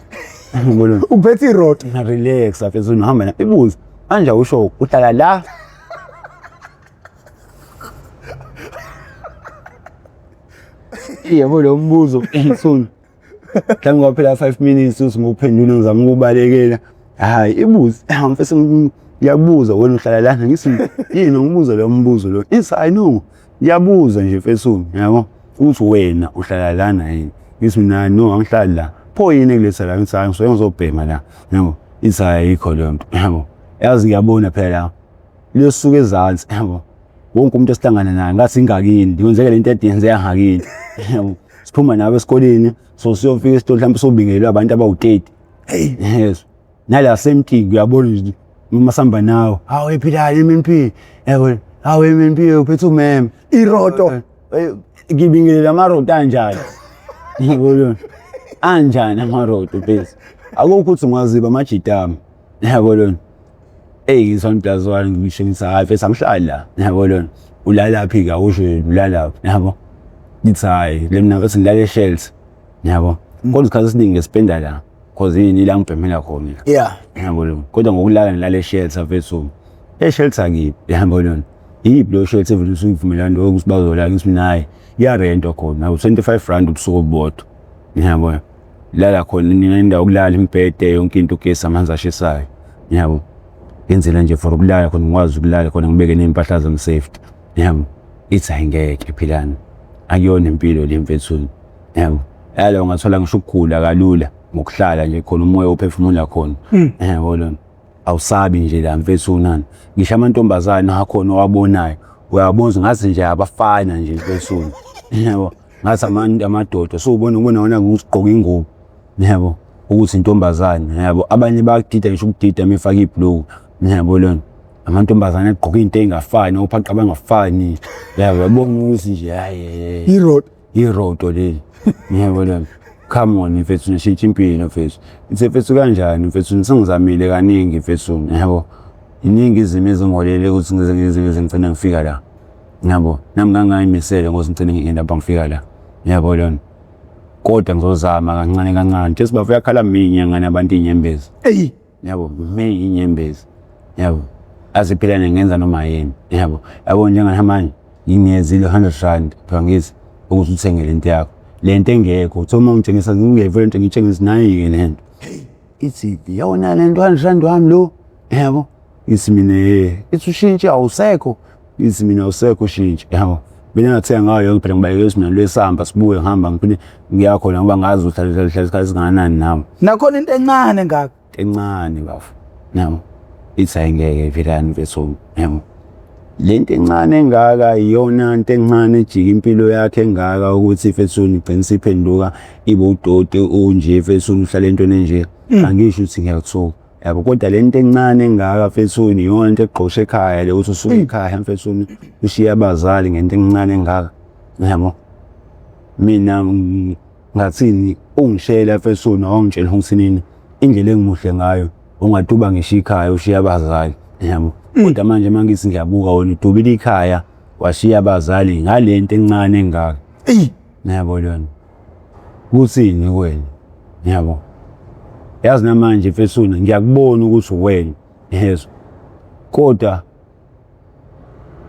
ngibona uphethe iroad na relax mfethu ngihamba na ibuze manje usho uhlala la yebo lo mbuzo soon mhlawumbe kwaphela 5 minutes uthi ngokuphendula ngizama ukubalekela hayi ibuze mfethu ngiyakubuza wena uhlala lana ngithi yini ngibuza lo mbuzo lo ithi i know ngiyabuza nje mfethu yabo uthi wena uhlala lana yini ngithi mina no angihlali la pho yini ekuletha la ngithi hayi ngisuke ngizobhema la yabo Ithi ayikho leyo nto, yabo. Yazi ngiyabona phela la. Liyosuka ezansi, yabo. Wonke umuntu esihlangana naye ngathi ingakini, yenzeka lento ede yenzeka ngakini. Yabo. Siphuma nabo esikoleni, so siyofika esitolo mhlawumbe sobingelelwa abantu abawu-30. Hey. Yes. Nala same thing uyabona nje uma sihamba nawe, hawu ephilani MNP. Yabo, hawu MNP uphethe umeme. Iroto. Eh, ngibingelela amaroto anjani? Yabo. Anjani amaroto please? Akukho ukuthi ungaziba amajita ami. Yabo lona. Ey ngithi 1 plus 1 ngisho ngithi hayi mfethu angihlali la. Yabo lona. Ulalaphi ke awusho ulalaphi. Yabo. Ngithi hayi le mina mfethu ngilala e-shelter. Yabo. Kodwa isikhathi esiningi ngispenda la. Cause yini la ngibhemela khona. Yabo lona. Kodwa ngokulala ngilala e-shelter mfethu. E-shelter kiphi? Yabo lona. Yiphi leyo shelter evele usuyivumelana lokho ukuthi bazolala ngithi mina hayi iyarentwa khona u-25 rand ubusuku obubodwa. Yabo. Lala khona nina indawo yokulala imibhede yonke into ugesi amanzi ashisayo. Yabo. Ngenzela nje for ukulala khona ngikwazi ukulala khona ngibeke ney'mpahla zami safety. Yabo. Ithi hayi ngeke philani. Akuyona impilo le mfethu. Yabo. Yalo ungathola ngisho ukugula kalula ngokuhlala nje khona umoya ophefumula khona. Yabo lona. Awusabi nje la mfethu nani. Ngisho amantombazane akhona owabonayo uyabona ngathi nje abafana nje mfethu. Yabo. Ngathi amadoda so ubona ubona wona ngigqoka ingubo. Yabo. Ukuthi intombazane yabo abanye bayakudida ngisho ukudida uma efaka ibhluku. Yabo lona. Amantombazane agqoka into ey'ngafani ophaqa abangafani. Yabo yabona ukuthi nje hayi Iroto. iroto leli. Yabo lona. Come on mfethu nishintsha impilo mfethu. Ithe mfethu kanjani mfethu sengizamile kaningi mfethu yabo. Iningi izimo ezingiholele ukuthi ngize ngize ngize ngigcine ngifika la. Yabo nami ngangayimisele ngokuthi ngigcine ngingena lapha ngifika la. Yabo lona. Kodwa ngizozama kancane kancane. Jesu bafo yakhala minye ngane abantu inyembezi. Eyi. Yabo minye inyembezi. Yabo. Aziphilane ngenza noma yini. Yabo. Yabo njengamanje ngingezile 100 rand phela ngithi ukuthi uthenge lento yakho. Lento engekho uthe uma ungitshengisa ngingeve lento ngitshengisa nayi-ke lento. Ithi yona lento 100 rand wami lo. Yabo. Ithi mina ye. Ithi ushintshe awusekho. Ithi mina awusekho ushintshe. Yabo. Mina ngathenga ngayo yonke phela ngibalekela ukuthi mina lwesihamba sibuye ngihamba ngiphinde ngiyakhona ngoba ngazi ukuthi hlala hlala isikhathi esingakanani nawe. Nakhona into encane ngaka. Encane bafo. Yabo. Ithi ayingeke velani mfethu. Yabo. Lento encane engaka iyona nto encane ejika impilo yakhe engaka ukuthi mfethu igcine isiphenduka ibe udoti unje mfethu uhlala entweni enje. Angisho ukuthi ngiyakuthuka. Yabo kodwa le nto encane engaka mfethu iyona into egqosha ekhaya le ukuthi usuke ekhaya mfethu ushiye abazali ngento encane engaka. Yabo. Mina ngathini ungishela mfethu wangitshela ukuthi nini indlela engimuhle ngayo ungaduba ngisho ikhaya ushiye abazali. Yabo. Kodwa manje mangithi ngiyabuka wena udubile ikhaya washiya abazali ngalento encane engaka. Eyi. Yabo lona. Kuthini kuwena? Yabo. Yazi namanje mfethu ngiyakubona ukuthi uwena. Yezwa. Kodwa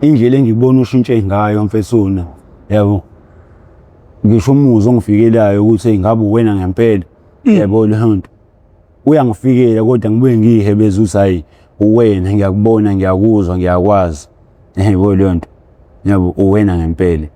indlela engikubona ushintshe ngayo mfethu yabo. Ngisho umuzwa ongifikelayo ukuthi ngabe uwena ngempela. Yabo leyo nto. Uyangifikela kodwa ngibuye ngiyihebeze ukuthi hayi uwena ngiyakubona ngiyakuzwa ngiyakwazi. Yabo leyo nto. Yabo uwena ngempela.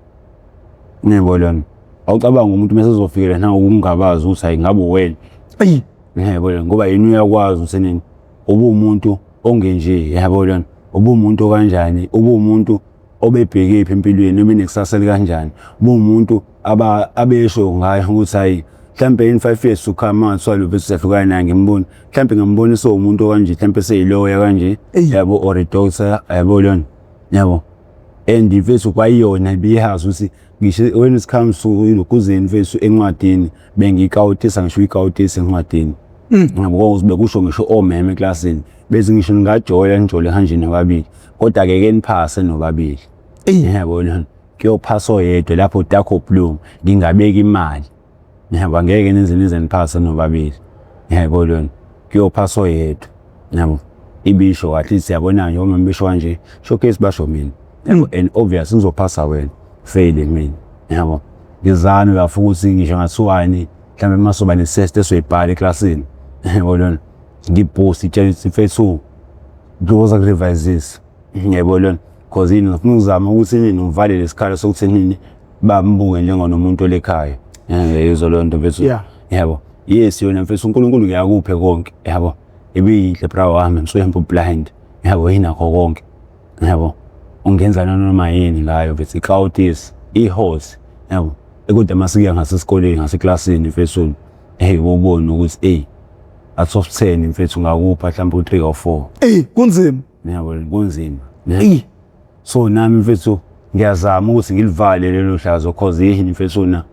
Yebo lona. Awucabanga umuntu mase ezofikela na ukungabazi ukuthi hayi ngabe uwena. Eyi. Yebo lona ngoba yena uyakwazi ukuthi nini ubumuntu ongenje yabo lona. Ubumuntu kanjani? Ubumuntu obebheke phi empilweni obenekusasa elikanjani? Ubumuntu aba abesho ngayo ukuthi hayi mhlambe in 5 years to come ngathiwa lo bese siyahlukana naye ngimbona mhlambe ngambona sewumuntu okanje mhlambe seyiloya kanje yabo or a doctor yabo lona yabo. And mfethu kwayiyona ibihazi ukuthi ngisho when it comes to ilokuzeni mfethu encwadini bengikawutisa ngisho ikawutisa encwadini. Ngabo bekusho ngisho omeme eklasini bese ngisho ningajola nijole kanje nobabili kodwa ke ke niphase nobabili. Yebo lona kuyophasa oyedwa lapho dark or blue ngingabeka imali. Yabo angeke nize nize niphase nobabili. Yebo lona kuyophasa oyedwa. Yabo ibisho kahle ithi yabona nje uma ngibisho kanje showcase basho mina. Yabo and obvious ngizophasa wena fail mina. Yabo ngizame bafuna ukuthi ngisho ngathiwani mhlawumbe uma soba ne-test esoyibhala eklasini. Yabo lona ngiboost itshela ukuthi mfethu ngizoza kurevise. Yebo lona cause yini ngifuna ukuzama ukuthi nini ngivale lesikhala sokuthi nini bambuke njengonomuntu olekhaya. Yezwa leyo nto mfethu. Yeah. Yabo. Yes yona mfethu uNkulunkulu ngiyakuphe konke. Yabo. Ibiyinhle bra wami, ngisuke blind. Yabo inakho konke. Yabo. Ungenza noma yini ngayo mfethu i-cloudis, i-horse. Yabo. Kodwa masiya ngasesikoleni ngaseklasini mfethu. Hey wobona ukuthi hey out of 10 mfethu ngakupha mhlawumbe u3 or 4. Ey kunzima. Yabo kunzima. Ey so nami mfethu ngiyazama ukuthi ngilivale lelo hlazo cause yini mfethu na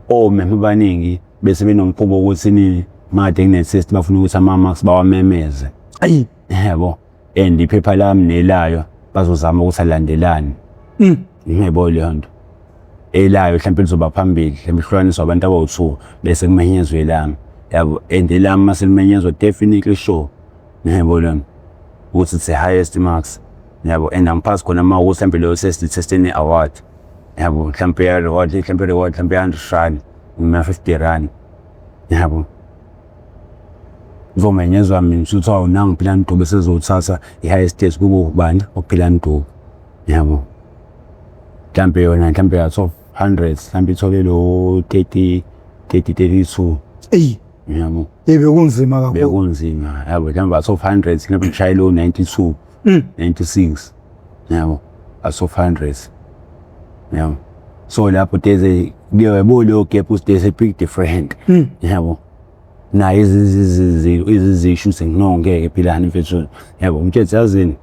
omeme abaningi bese benomkhuba wokuthi nini made kune-test bafuna ukuthi ama-marks bawamemeze. Ayi yabo and iphepha lami nelayo bazozama ukuthi alandelane. Ngiyebo leyo nto. Elayo mhlawumbe lizoba phambili, mhlawumbe ihlukaniswa abantu abawu-2 bese kumenyezwe elami. Yabo and elami mase limenyezwa definitely sure. Ngiyebo leyo nto ukuthi it's the highest marks. Yabo and angiphasi khona uma ukuthi mhlawumbe leyo test i-test ene-award. Yabo mhlawumbe ya-reward, mhlawumbe reward mhlawumbe ya-100 rand noma 50 rand. Yabo. Kuzomenyezwa mina kuthiwa nangu Philani Dube sezothatha i-highest test kube ubani uPhilani Dube. Yabo. Mhlambe yona mhlambe out of 100 mhlambe ithole lo 30 30 32. Ey Yabo. bekunzima kakhulu. Bekunzima. Yabo mhlambe out of 100 mhlambe ngishaye lo 92. 96. Yabo. Out of 100. Yabo. So lapho there's a yabo leyo gap there's a big difference. Yabo. Naye izizisho ukuthi no ngeke Philani mfethu. Yabo umthetho yazini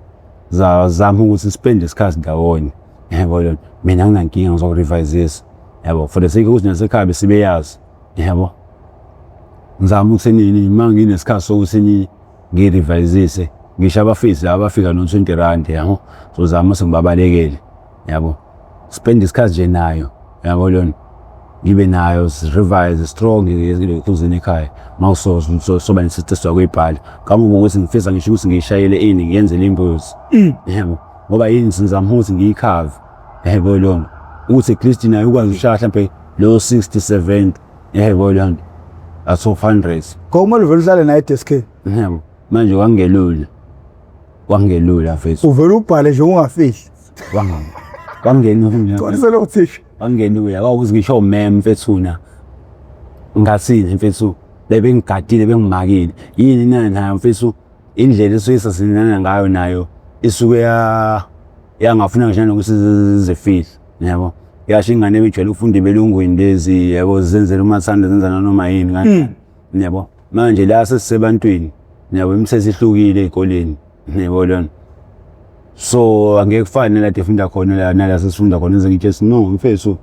zama ukuthi spend isikhathi ndawonye. Yabo lo mina nginankinga ngizokurevise. Yabo for the sake ukuthi nasekhaya besibeyazi. Yabo. Ngizama ukuthi nini uma nginesikhathi sokuthi ngirevise ngisho abafisi abafika no 20 rand yabo. Zozama ukuthi ngibabalekele. Yabo. Spend isikhathi nje nayo. Yabo lona. Ngibe nayo revise strong ekuzeni ekhaya. Mawuso soba nesitest sokuyibhala. Kamuva ukuthi ngifisa ngisho ukuthi ngiyishayele ini ngiyenzele imbuzi. Yabo. Ngoba yini ngizama ukuthi ngiyikhave. Yebo lona. Ukuthi at least nayo ukwazi ukushaya mhlambe lo 60 70. Yebo lona. Out of 100. Ngokumele uvele uhlale naye edeskini. Yebo. Manje kwangelula. Kwangelula mfethu. Uvele ubhale nje ungafihli. Kwangelula. Qonisele uthisha. Kwangelula. Kwakuthi ngisho mem mfethu na. Ngathini mfethu bebengigadile bengimakile. Yini na nayo mfethu indlela esuke sasinana ngayo nayo isuke ya yangafuna ngisho nokuthi zifihle yabo. Yasho ingane ebijwayele ukufunda ebelungwini lezi yabo zenzela umathanda zenza nanoma yini kanjani. Yabo. Manje la sesisebantwini yabo imithetho ihlukile ey'koleni yabo lona. So angeke kufane nalade efunda khona la nala sesifunda khona ngize ngitshela no mfethu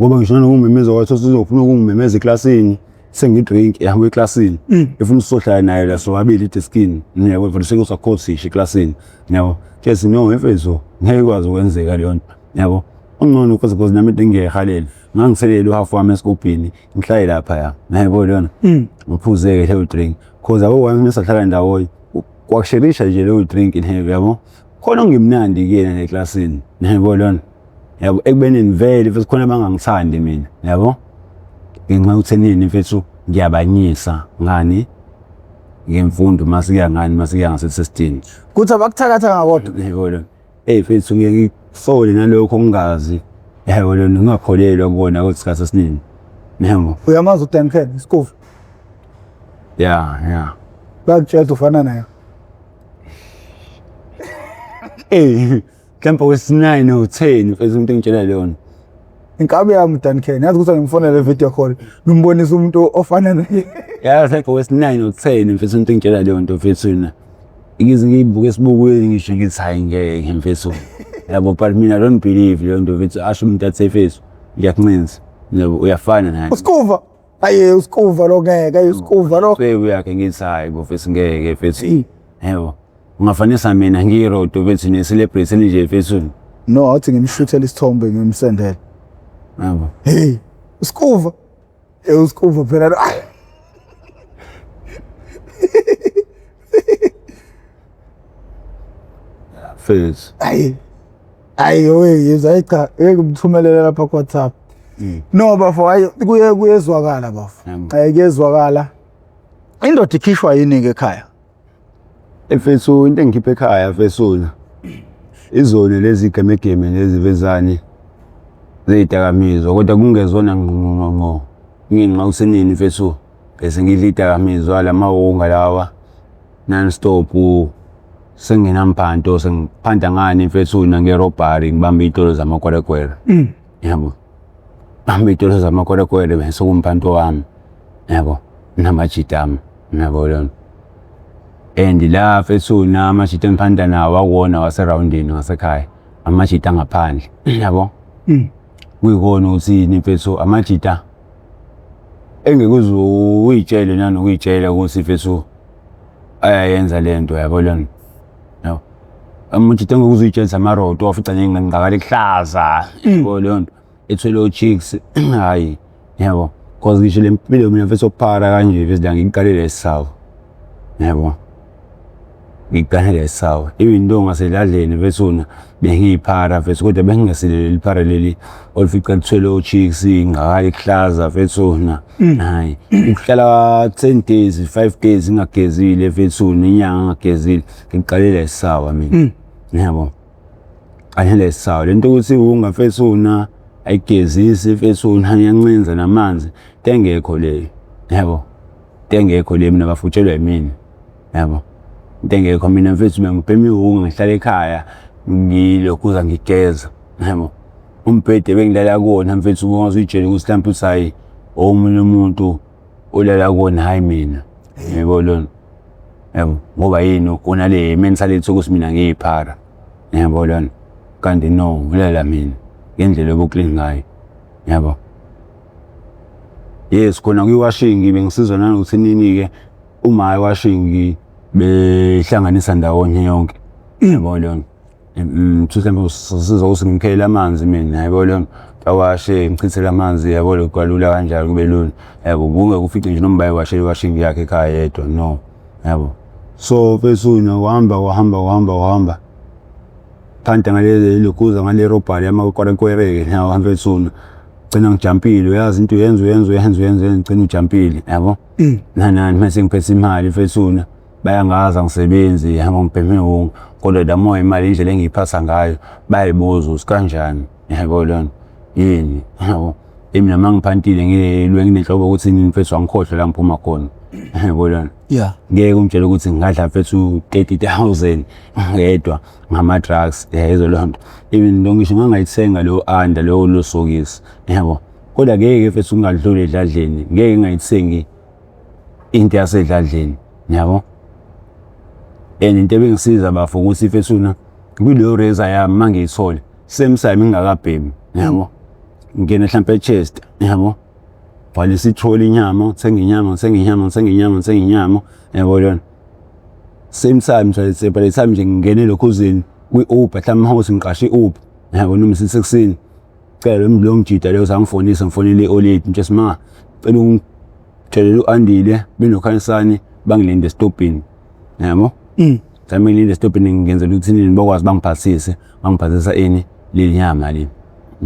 ngoba ngisho nokungimemeza kwathi sizofuna ukungimemeza eklasini sengidrink yabo eklasini efuna usohlala nayo la sobabili edeskini yabo vele sekusakhosisha eklasini yabo tshela no mfethu ngeke ikwazi ukwenzeka leyo nto yabo ungcono because nami into ngiyayihalela ngangiselele uhalf wami esikubhini ngihlale lapha ya yabo lona ngiphuze-ke leyo drink cause abo wami mesahlala ndawonye kwakusherisha nje leyo drink nje yabo khona ongimnandi kuyena neklasini yabo lona yabo ekubeni vele futhi khona abangangithandi mina yabo ngenxa yokuthi nini mfethu ngiyabanyisa ngani ngemfundo masiya ngani masiya ngasesestini Kuthi abakuthakatha ngakodwa. yabo lona hey mfethu ngeke ngikusole nalokho ngingazi yabo lona ngingakholelwa kubona ukuthi isikhathi esiningi yabo Uyamazi uDuncan isikofu. Ya. Bakutshela ukuthi ufana naye. Eh mhlawumbe kwesi-9 or 10 mfethu umuntu engitshela leyo nto. Inkabi yami uDuncan yazi ukuthi ngimfonele video call ngimbonise umuntu ofana naye. Ya mhlawumbe kwesi-9 or 10 mfethu umuntu engitshela leyo nto mfethu na. Ngize ngiyibuke esibukweni ngisho ngithi hayi ngeke mfethu. Yabo but mina I don't believe leyo nto mfethu asho umuntu athi mfethu ngiyakuncinza. Yabo uyafana naye. Usikuva. Aye usikuva lo ngeke aye usikuva lo. Cwebu yakhe ngithi hayi bo mfethu ngeke mfethu. Yebo. Ungafanisa mina ngiyirodo mfethu ne-celebrity nje mfethu. No athi ngimshuthele isithombe ngimsendele. Yabo. Hey usikuva. Eh usikuva phela lo. Mfethu. Ayi. Ayi we yezwa hayi cha ngeke ngimthumelele lapha ku WhatsApp. No bafo hayi kuye kuyezwakala bafo. Yebo. Hayi kuyezwakala. Indoda ikhishwa yini ke ekhaya? Mfethu into engikhipha ekhaya mfethu izona lezi gemegeme lezi vezane zeyidakamizwa kodwa kungezona ngqo ngqo ngenxa usenini mfethu bese ngidla idakamizwa lamawunga lawa. Non stop sengenamphanto sengiphanda ngani mfethu nange-robbery ngibamba iy'tolo zamakwerekwere. Yabo. Bamba iy'tolo zamakwerekwere bese kumphanto wami. Yabo. Namajita ami. Yabo lona. And la mfethu namajita engiphanda nawo akuwona waserawundini ngasekhaya. Amajita angaphandle. Yabo. Kuyikona ukuthi mfethu amajita engeke uze uyitshele nanokuyitshela ukuthi mfethu ayayenza lento yabo lona. Yabo. Amajita engeke uze uyitshele amaroto wafica nengqakala ekuhlaza yabo leyo nto ethwele o-chicks hayi yabo cause ngisho le mpilo mina mfethu okuphara kanje mfethu la ngiqalele esisawa yabo ngiqalele esisawa even though ngasedladleni mfethu bengiyiphara mfethu kodwa bengingesile leli phara leli olifica lithwele o-chicks ingqakala ekuhlaza mfethu hayi ukuhlala 10 days 5 days ngingagezile mfethu inyanga ngingagezile ngiqalele esisawa mina yabo qalele esisawa lento ukuthi unga mfethu ayigezisi mfethu iyancinza namanzi into engekho leyo yabo into engekho leyo mina bafutshelwa yimina yabo into engekho mina mfethu bengibhema iwunga ngihlala ekhaya ngilokhuza ngigeza yabo umbhede bengilala kuwona mfethu ungaze uyitshele ukuthi mhlawumbe uthi hayi omunye umuntu olala kuwona hhayi mina yebo lona yabo ngoba yini unale mentality ukuthi mina ngiyiphara yabo lona kanti no ulala mina ngendlela obu-clean ngayo yabo. Yes khona kwi-washing bengisizwa nanokuthi nini-ke uma i-washing behlanganisa ndawonye yonke yabo lona mhlawumbe usizwa ukuthi ngimkhelele amanzi mina yabo lona awashe ngichithele amanzi yabo lo kwalula kanjalo kube lula yabo kungeke ufice nje noma bayiwashela i-washing yakhe ekhaya yedwa no yabo. So mfethu wahamba wahamba wahamba wahamba phanda ngale lokhuza ngale robbery yamakwerekwere-ke nawo mfethu gcina ngijampile uyazi into uyenza uyenza uyenza uyenza ngicina ujampile yabo nanani mase ngiphethe imali mfethu bayangazi angisebenzi yabo ngibheme iwunga kodwa the more imali indlela engiyiphatha ngayo bayayibuza ukuthi kanjani yabo lona yini yabo mina uma ngiphantile ngilwe nginenhlobo ukuthi mfethu angikhohlwe la ngiphuma khona yabo lona ngeke ungitshele ukuthi ngingadla mfethu 30,000 ngedwa ngama-drugs yayizwa leyo nto even though ngisho ngangayithenga leyo under leyo losokisi yabo kodwa ngeke mfethu ungadluli edladleni ngeke ngingayithengi into yasedladleni yabo. And into ebengisiza bafo ukuthi mfethu kuleyo razor yami uma ngiyithola same time ngingakabhemi yabo ngingene mhlampe e-Chester yabo gcwalisa itholi inyama ngithenga inyama ngithenga inyama ngithenga inyama ngithenga inyama yabo lona same time nje by the time nje ngingene lokhuzini kwi-Uber mhlawumbe uma ngiqashe i-Uber yabo noma isekuseni cela lo mjida leyo sangifonisa ngifonele i-oledi nje sima cela ungitshelele u-Andile benoKhanyisani bangilinde esitobhini yabo mhlawumbe ngilinde esitobhini ngenzela ukuthi nini bakwazi bangiphathise bangiphathisa ini le nyama le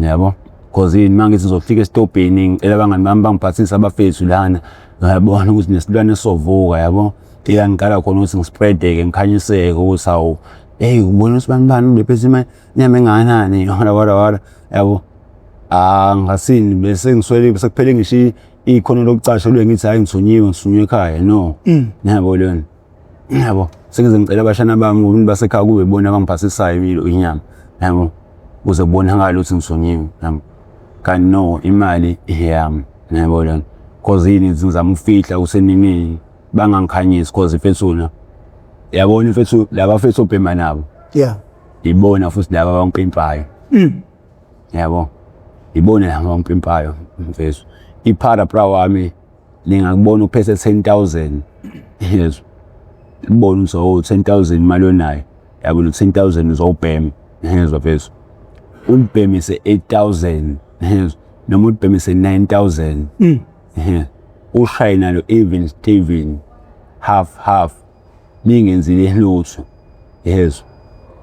yabo cause yini uma ngithi ngizofika esitobhini ngicela abangani bami bangiphathise abafethu lana ngiyabona ukuthi nesilwane sovuka yabo ila ngiqala khona ukuthi ngispreadeke ngikhanyiseke ukuthi hawu hey ubona ukuthi bani bani ulephethe inyama engakanani wala wala wala yabo ah ngasini bese ngiswele sekuphele ngisho ikhono lokucasha lwe ngithi hayi ngithunyiwe ngithunywe ekhaya no yabo lona yabo sengize ngicela abashana bami ukuthi basekhaya kube bona abangiphasisayo inyama yabo kuze kubonakale ukuthi ngithunyiwe yabo kanti no imali eyami yabo lona cause yini ngizama ukufihla kusenini bangangikhanyisi cause mfethu yabona mfethu laba mfethu obhema nabo ibona futhi laba abangipimpayo yabo ibona laba abangipimpayo mfethu iphara bra wami lingakubona uphethe 10000 yezwa kubona ukuthi oh 10000 imali onayo yabo lo 10000 uzowubhema yezwa mfethu ulibhemise 8000 yezwa noma ulibhemise 9000 ushaye nalo even Steven half half ningenzile lutho yezwa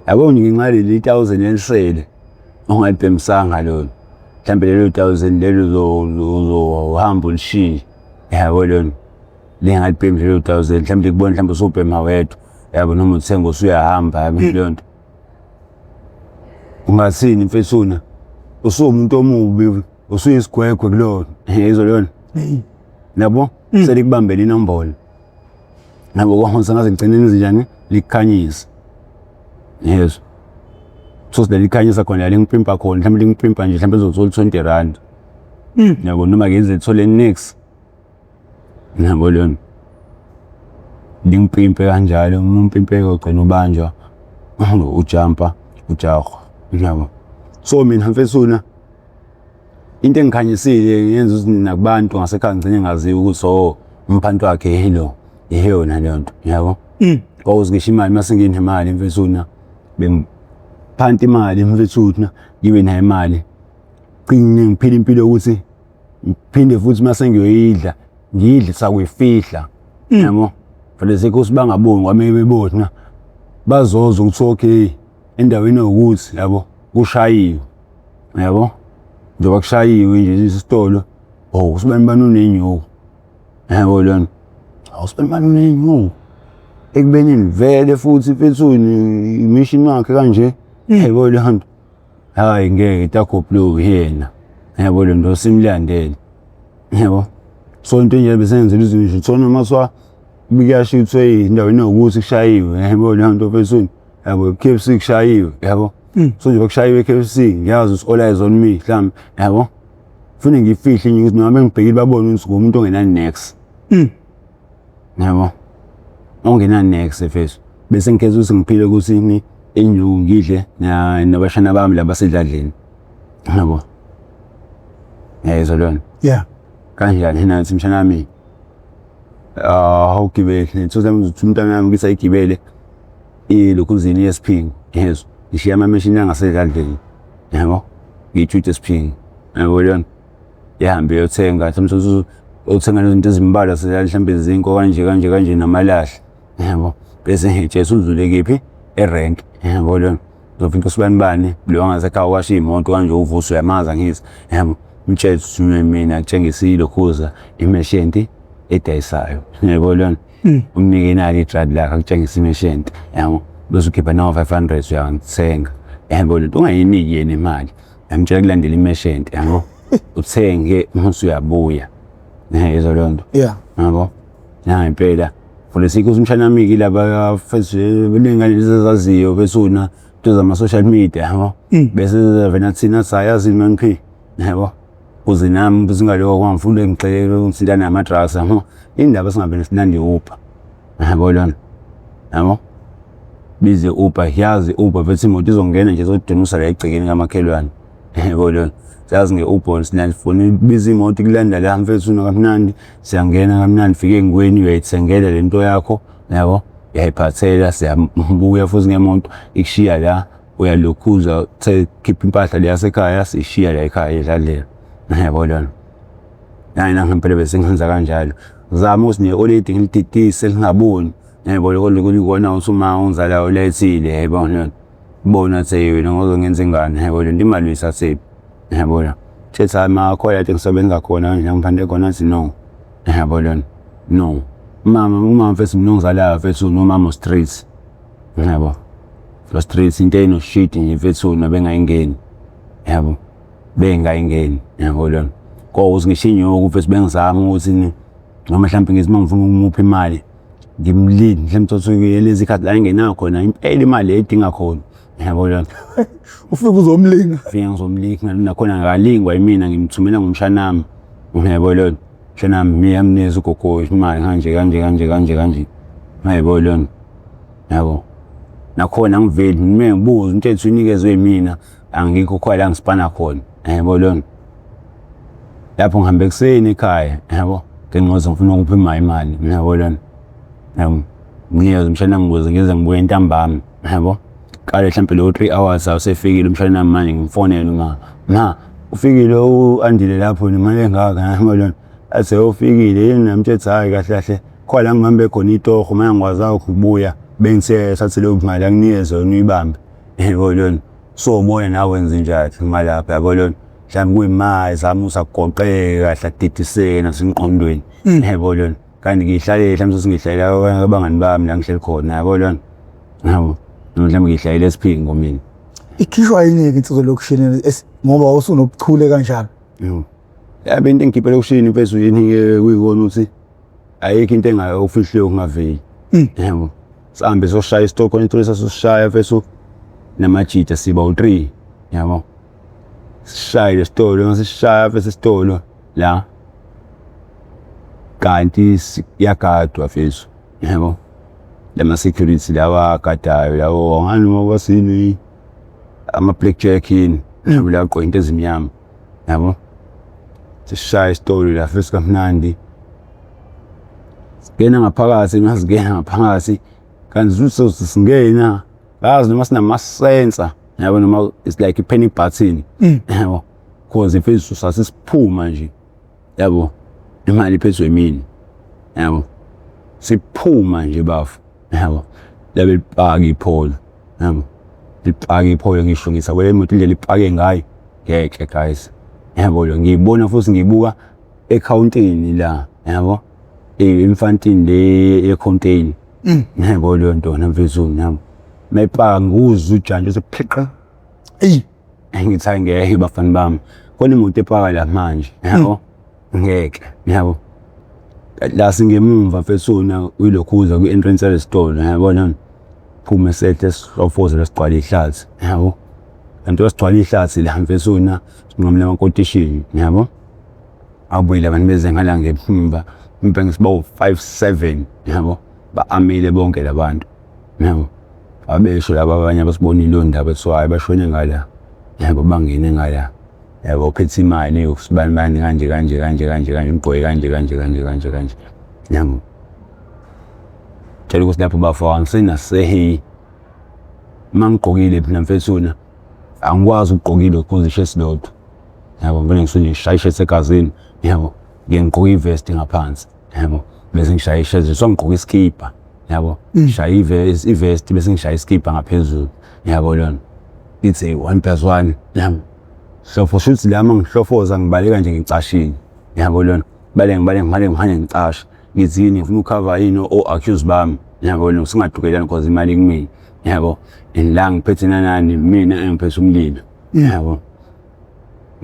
yabo ngenxa leli 1000 elisele ongalibhemisanga lona mhlawumbe lelo 1000 lelo uzohamba ulishiye yabo lona lingalibhemi lelo 1000 mhlawumbe likubona mhlawumbe usubhema wedwa yabo noma uthenga usuyahamba yabo leyo nto ungathini mfethuna usuwumuntu omubi usuyisigwegwe kulona yizwa lona nabo selikubambela inombolo. Nabo kwahonsa ngaze ngigcine nenze likhanyisa. Yezwa. So lelikhanyisa khona lingipimpa khona mhlawumbe lingipimpa nje mhlawumbe ezothola 20 rand. Yabo noma ngenze ngithole next. Yabo lona. Lingipimpe kanjalo uma umpimpe ugcina ubanjwa ujampa ujahwa. Yabo. So mina mfethu into engikhanyisile ngenza ukuthi nakubantu ngasekhaya ngigcine ngaziwa ukuthi oh umphanti wakhe yilo yiyona leyo nto yabo. Kwakuthi ngisho imali mase nginemali mfethu bengiphanta imali mfethu ngibe nayo imali. Gcine ngiphila impilo yokuthi ngiphinde futhi mase ngiyoyidla ngiyidle sakuyifihla. Yabo. Vele sekhosi bangaboni kwame bebona bazozwa ukuthi okay endaweni yokuthi yabo kushayiwe. Yabo. Njengoba kushayiwe nje isitolo oh usibani bani unenyuku. Yabo lona. Awusibani bani unenyuku. Ekubeni vele futhi mfethu imishini wakhe kanje. Yabo lona. Hayi ngeke Taco Blue yena. Yabo le nto simlandele. Yabo. So into nje besenzela izinto nje thona uma kuthiwa kuyasho ukuthi hey endaweni yokuthi kushayiwe yabo leyo nto mfethu yabo KFC kushayiwe yabo. So nje kushayiwe KFC ngiyazi ukuthi all eyes on me mhlawumbe yabo. Fune ngifihle nje ukuthi noma bengibhekile babone ukuthi ngumuntu ongena next. Yabo. Ongena next mfethu. Bese ngikhetha ukuthi ngiphile ukuthi inyuku ngidle nabashana bami laba sedladleni. Yabo. Yayizwa lona. Yeah. Kanjani nathi mshana wami? Ah, awugibele. Ngithola ukuthi umntana wami ukuthi ayigibele ilokhuzini yesiphingo. Yezwa. Ngishiya amameshini angasedladleni. Yabo. Ngiyithuthe esiphingo. Yabo lona. Ihambe iyothenga mhlawumbe uthenga nezinto ezimbalwa mhlawumbe izinko kanje kanje kanje namalahle. Yabo. Bese ngitshela udlule kephi? Erenki. Yabo lona. Uzofika usibani bani lo wangasekhaya owasha iy'moto kanje uvusi uyamazi angithi. Yabo. Mtshele ukuthi mina kutshengisa ilokhuza imeshenti edayisayo. Yabo lona. Umnike inali idradi lakhe akutshengisa imeshenti. Yabo. Bese ukhipha nawo 500 uyangithenga. Yabo lento ungayiniki yena imali. Yamtshela kulandela imeshenti yabo. Uthenge mase uyabuya. Yezwa leyo nto. Yeah. Yabo. Nangempela. Futhi umshana wami laba mfethu benengane lezi ezaziyo bethuna into zama-social media yabo. Bese vena thina sayazi man P yabo. Kuze nami singaloko kwangifuna ngixelele ukuthi nama-drugs yabo. Indaba singabe sinande Uber. Yabo lona. Yabo. Bize Uber, yazi Uber mfethu imoto izongena nje izodunusa la egcekeni kamakhelwane. Yabo lona. Siyazi nge-Uber sinalifuna biza imoto ikulanda la mfethu kamnandi siyangena kamnandi fike engweni uyayithengela le nto yakho yabo uyayiphathela siyabuya futhi ngemoto ikushiya la uyalokhuza uthe khipha impahla le yasekhaya sishiya la ekhaya edladlela yabo lona. Nayi nangempela bese ngenza kanjalo. Ngizama ukuthi ne-oledi ngilididise lingaboni yabo lokho kuyikona ukuthi uma ungizalayo ulethile yabo lona. Bona ukuthi wena ngozongenza ingane yabo lento imali uyithathephi yabo la. Thetha hayi makho la ngisebenza khona kanje ngiphande khona athi no yabo lona no. Umama umama mfethu mina ongizalayo mfethu nomama street yabo. Lo street into enoshidi nje mfethu nabengayingeni yabo. Bengayingeni yabo lona. Kwakuthi ngisho inyuku mfethu bengizama ukuthi noma mhlawumbe ngithi uma ngifuna ukumupha imali ngimlinde mhlawumbe uthole lezi khathi la engenayo khona impela imali edinga khona yabo lona. Ufike uzomlinga. Fika ngizomlinga nakhona akalingwa yimina ngimthumela ngomshanami yabo lona. Mshanami mina mnikeza ugogo imali kanje kanje kanje kanje kanje yabo lona yabo. Nakhona angiveli mina ngibuza into ethi unikezwe yimina angikho khona la ngisipana khona yabo lona. Lapho ngihambe ekuseni ekhaya yabo ngenxa ngifuna ukupha imali imali yabo lona. Yabo ngiyeza umshana ngibuze ngize ngibuye ntambama yabo. Qale mhlawumbe lo 3 hours awusefikile umshana wami manje ngimfonele uma ma ufikile u-Andile lapho nemali engaka yabo lona. Athi ufikile yini namtshela hayi kahle kahle khona la ngihambe khona itoho manje angikwazanga ukubuya bengithe thathe leyo mali anginikeze yona uyibambe yabo lona. So ubona nawe wenze njani imali yakho yabo lona. Mhlawumbe kuyimali zama usagoqeka kahle akudidiseke nasengqondweni yabo lona. Kanti ngiyihlalele mhlawumbe sengihlalele abangani bami la ngihleli khona yabo lona. Yabo mhlawumbe ngihlalele esiphingo mina. Ikhishwa yini-ke insizwa elokishini ngoba usunobuchule kanjalo? Yebo. Yabe into engikhiphela elokishini mfethu yini-ke kuyikona ukuthi ayikho into engayofihliwe okungaveli. Yabo, sihambe soshaya isitolo khona, isitolo sasishaya mfethu namajita, siba u-3, yabo. Sishaye lesitolo, masishaya mfethu isitolo la, kanti siyagadwa mfethu, yabo, lama security lawa agadayo lawo, ngani noma basini ama-black jack yini, yabo, la gqoke into ezimnyama, yabo. Sishaye isitolo la mfethu kamnandi, singena ngaphakathi, masingena ngaphakathi kanti sothi singena ngazi noma sinama-sensor, yabo, noma it's like i-panic button, yabo, cause mfethu sasisiphuma nje, yabo, imali phezulu emini, yabo, siphuma nje bafo, yabo, labe lipaka iPolo, yabo, lipaka iPolo. Ngisho ngisabona imoto indlela ipake ngayo, ngeke guys, yabo, lo ngiyibona futhi ngibuka ekhawuntini la, yabo, emfantini le yecontainer, yabo, leyo nto mfethu, yabo, mayipaka nguzwa ujantshi usephiqa. Eyi. Ngithi hayi, ngeke bafana bami, khona imoto epaka la manje, yabo, ngeke, yabo. La singemumva mfethu uyilokhuza kwi-entrance yalesitolo, yabona, phume sehle sihlofoze lesigcwala ihlathi, yabo, kanti wasigcwala ihlathi la mfethu, sinqamula amakotishini, yabo. Abuyile abantu beze ngala ngephumba mpe ngisiba u-5 7, yabo, ba-amile bonke labantu, yabo. Abesho laba abanye abasibonile leyo ndaba ethiwa hayi, bashone ngala, yabo, bangene ngala, yabo, uphethe imali usibani bani kanje kanje kanje kanje kanje, ugqoke kanje kanje kanje kanje kanje, yabo. Tshela ukuthi lapho bafo angisenasehi uma ngigqokile mina mfethuna, angikwazi ukugqokile ukuphuza ishesi lodwa, yabo, ngivele ngisuke ngishaya ishesi egazini, yabo. Ngike ngigqoke ivesti ngaphansi, yabo, bese ngishaya ishesi, so ngigqoke iskipa, yabo, ngishaya ivesti bese ngishaya iskipa ngaphezulu, yabo, lona ithi 1 plus 1, yabo. Hlofo shuthi la mangihlofoza ngibaleka nje ngicashile, yabo, lona baleke ngibaleke ngibaleke ngihane ngicasha, ngithi yini, ngifuna ukukhava yini o-accuse bami, yabo, lo singadukelani cause imali kumina, yabo, and la ngiphethe nanani, mina engiphethe umlilo, yabo.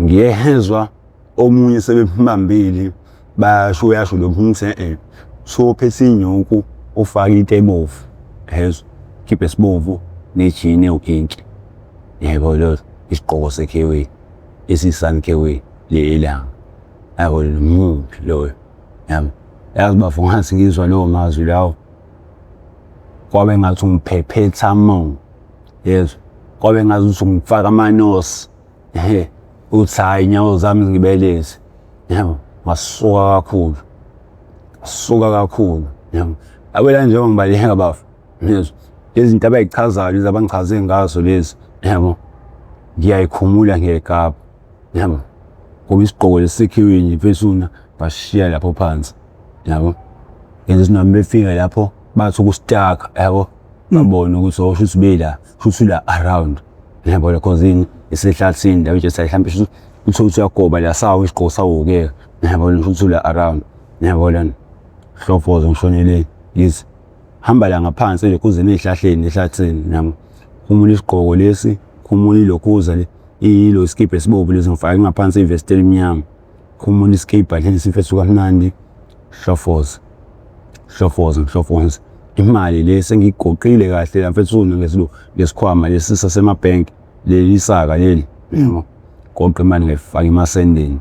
Ngiyezwa omunye sebembambile, bayasho, uyasho lo mfuna ukuthi so phethe inyuku, ufake into ebovu, yezwa, khiphe esibovu nejini ewuphinki, yebo, lo isigqoko sekhewe esisankewe le ilanga, yabo, muphi loyo, yabo. Yazi bafo, ngathi ngizwa lowo mazwi lawo, kwabe ngathi ungiphephetha mo, yezwa, kwabe ngathi uthi ungifaka amanosi, ehe, uthi hayi, inyawo zami ngibelezi, yabo. Ngasuka kakhulu, suka kakhulu, yabo. Yabona njengoba ngibaleka bafo, yezwa, lezi zinto abayichazayo lezi abangichaze ngazo lezi, yabo, ngiyayikhumula, ngiyayigabha, yabo, ngoba isigqoko lesikhiwe nje mfethu, bashiya lapho phansi, yabo. Ngenza noma befika lapho bathi ukusitaka, yabo, babone ukuthi oh, shuthi bela shuthi la around, yabo, cause yini, isehlathini la, nje mhlawumbe shuthi uthi uyagoba la sawo isigqoko sawukeka, yabo, shuthi la around, yabo. Lana hlofozo ngishonele, yithi hamba la ngaphansi nje kuze nezihlahleni ehlathini, yabo, khumula isigqoko lesi, khumula ilokhuza le, iyilo iskibha esibovu lesi, ngifake ngaphansi ivesti elimnyama, khumula iskibha lesi mfethu kamnandi, hlofoza, hlofoza, ngihlofoza imali le sengiyigoqile kahle la mfethu ngesikhwama lesi sasemabhenki, leli saka leli, yabo. Goqa imali, ngayifaka emasendeni,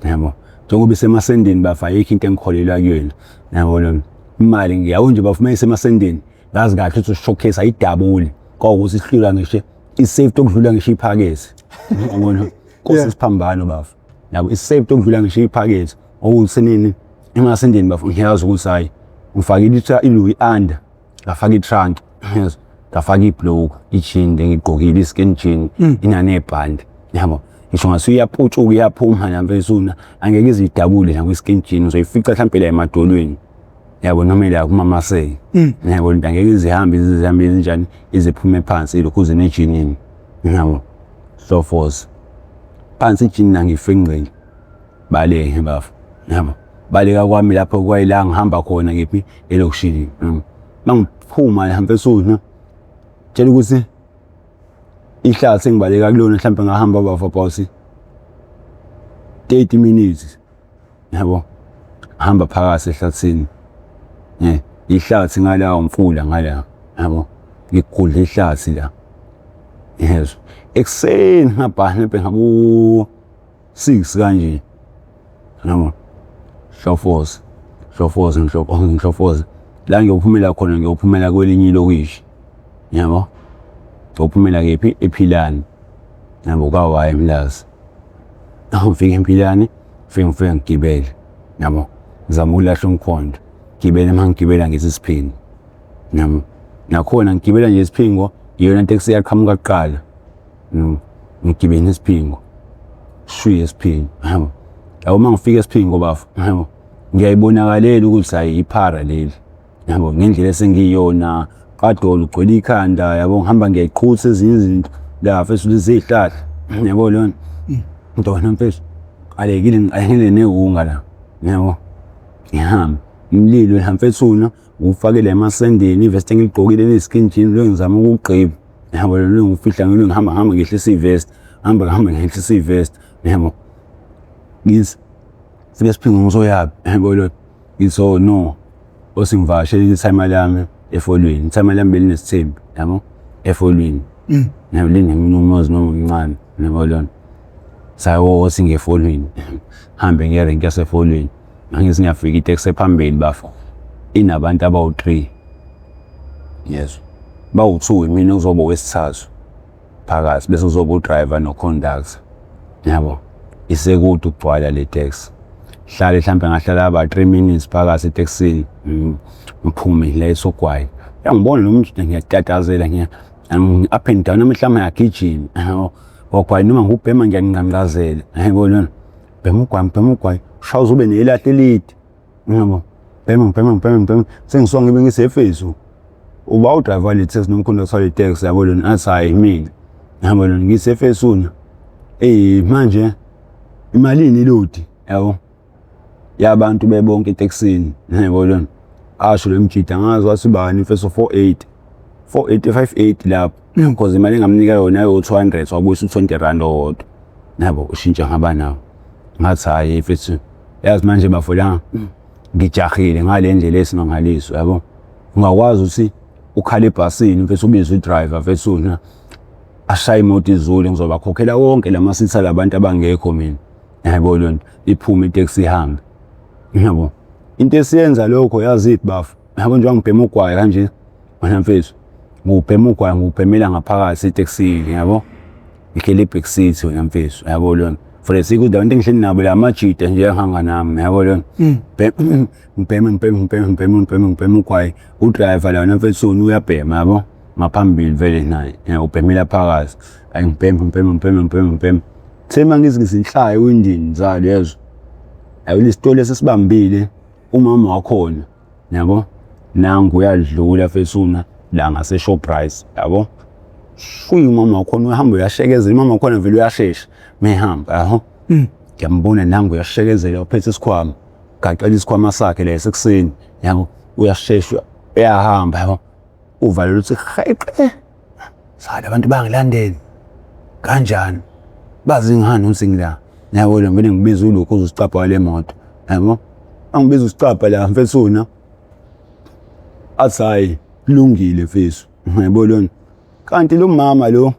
yabo. Njengoba isemasendeni bafa, ayikho into engikholelwa kuyona, yabo. Lona imali ngiyawo nje bafuma isemasendeni, ngazi kahle ukuthi showcase ayidabuli, kwawukuthi sihlula ngisho i-safety okudlula ngisho iphakethe, yabona, Nkosi, isiphambano bafa, yabo, i-safety okudlula ngisho iphakethe, okuthi nini, emasendeni bafo, ngiyazi ukuthi hayi, ngifakile ilu i-under, ngafaka i-trunk, yes, ngafaka ibhluku, i-jean lengigqokile, i-skin jean inanebhandi, yabo. Ngisho ngase uyaputshuka, iyaphuma la mfethu, angeke izidabule la kwi-skin jean, uzoyifica mhlawumbe la emadolweni, yabo, noma la kumamaseki, yabo, angeke izihambe izihambe ezinjani iziphume phansi lokhu nejinini, yabo. Hlofoza phansi ijini nangifingqile, baleke bafo, yabo. Baleka kwami lapho kwayila ngihamba khona ngiphi, elokishini. Mangiphuma la mfethu, tshela ukuthi ihlathi engibaleka kulona mhlawumbe ngahamba bafo about 30 minutes, yabo, hamba phakathi ehlathini. Ihlathi ngala umfula ngala yabo, ngigudla ihlathi la, yezwa. Ekuseni ngabhala ngabo 6 kanje, yabo, hlofoza hlofoza ngihlofoza ngihlofoza la ngiyophumela khona, ngiyophumela kwelinye ilokishi, yabo, ngiyophumela kephi? Ephilani, yabo, kwawaye eMlazi. Ngifika eMphilane, ngifike ngifike ngigibele, yabo, ngizama ukulahla umkhondo, gibele. Uma ngigibela ngithi isiphingo, yabo, nakhona ngigibela nje isiphingo, iyona tekisi iyaqhamuka kuqala, ngigibele isiphingo, shwi esiphingo, yabo. Yabo, uma ngifika esiphingo bafo, yabo, ngiyayibonakalela ukuthi hayi, iphara leli, yabo, ngendlela esengiyona qadolo ugcwele ikhanda, yabo, ngihamba ngiyayiqhutha ezinye izinto la mfethu, lezi zihlahla, yabo, lona ntona mfethu, qalekile, ngiqalekile newunga la, yabo, ngihamba umlilo la mfethuna ngufakele emasendeni ivest engiligqokile ne-skin jean lo ngizama ukugqiba, yabo, lo ngifihla ngilo, ngihamba ngihamba ngehlisa ivest, hamba ngihamba ngehlisa ivest, yabo. Ngithi fike siphingo, ngizoyapi, yabo lo? Ngithi oh no, osingivakashela ithayima lami efolweni, ithayima lami belinesithembu, yabo, efolweni, yabo, linemunye umuzi noma umncane, yabo lona. Sawo singefolweni, hambe ngerenki yasefolweni, angithi ngiyafika, iteksi ephambili bafo inabantu abawu-3, yes, bawu-2, mina uzoba owesithathu phakathi, bese uzoba udriver no-conductor, yabo. Isekude ukugcwala le taxi, hlale mhlambe ngahlala aba 3 minutes phakathi etekisini, ngiphume la esogwayi, uyangibona lo muntu, ngiyatatazela, ngiya up and down, amehlo ami ayagijima, yabo, ogwayi noma ngubhema ngiyanqanqazela, yabo lona, bhema ugwayi, bhema ugwayi, shawuze ube nelahle elide, yabo, bhema ngibhema ngibhema ngibhema, sengisuka ngibe ngisefezu, uba udriver le taxi noma uconductor le taxi, yabo lona, athi hayi mina, yabo lona, ngisefesuna, eh manje imalini ilodi, yabo, yabantu bebonke etekisini, yabo lona. Asho lo mjida, ngazi wathi bani mfethu, 48 4858 lapho, because imali engamnika yona ayo 200, wabuyisa u20 rand owodwa, yabo, ushintsha ngaba nawo. Ngathi hayi mfethu, yazi manje bafo, la ngijahile ngale ndlela esimangaliso, yabo, ungakwazi ukuthi ukhala ebhasini mfethu, ubize udriver mfethu na ashaye imoto izule, ngizobakhokhela wonke lamasitha labantu abangekho mina, yabo lona, iphume iteksi ihambe, yabo. Into esiyenza lokho yaziphi bafo, yabo, njengoba ngibhema ugwayi kanje wena mfethu, ngiwubhema ugwayi, ngiwubhemela ngaphakathi etekisini, yabo, ngihleli e-back seat wena mfethu, yabo lona, for the sake ukuthi abantu engihleli nabo la amajida nje ahanga nami, yabo lona, ngibheme ngibheme ngibheme ngibheme ngibheme ngibheme ugwayi, udriver lona mfethu uyabhema, yabo, ngaphambili vele naye ubhemela phakathi, ayi ngibheme ngibheme ngibheme ngibheme ngibheme, thema ngithi ngizinhlaya ewindini zalo, yezwa, ayi lesitoli esesibambile umama wakhona, yabo, nangu uyadlula fethuna la ngase-Shoprite, yabo, shuyi umama wakhona uyahamba uyashekezela, umama wakhona vele uyashesha mehamba, yabo, ngiyambona nangu uyashekezela, uphethe isikhwama, gaqela isikhwama sakhe la esekuseni, yabo, uyashesha uyahamba, yabo, uvalele uthi heqe, sala abantu bangilandele kanjani, bazi ngani ukuthi ngila, yabo lo, ngivele ngibiza ulokhu uzosicabha wale moto, yabo, angibiza usicabha la mfethuna, athi hayi kulungile mfethu, yabo lona. Kanti lo mama lo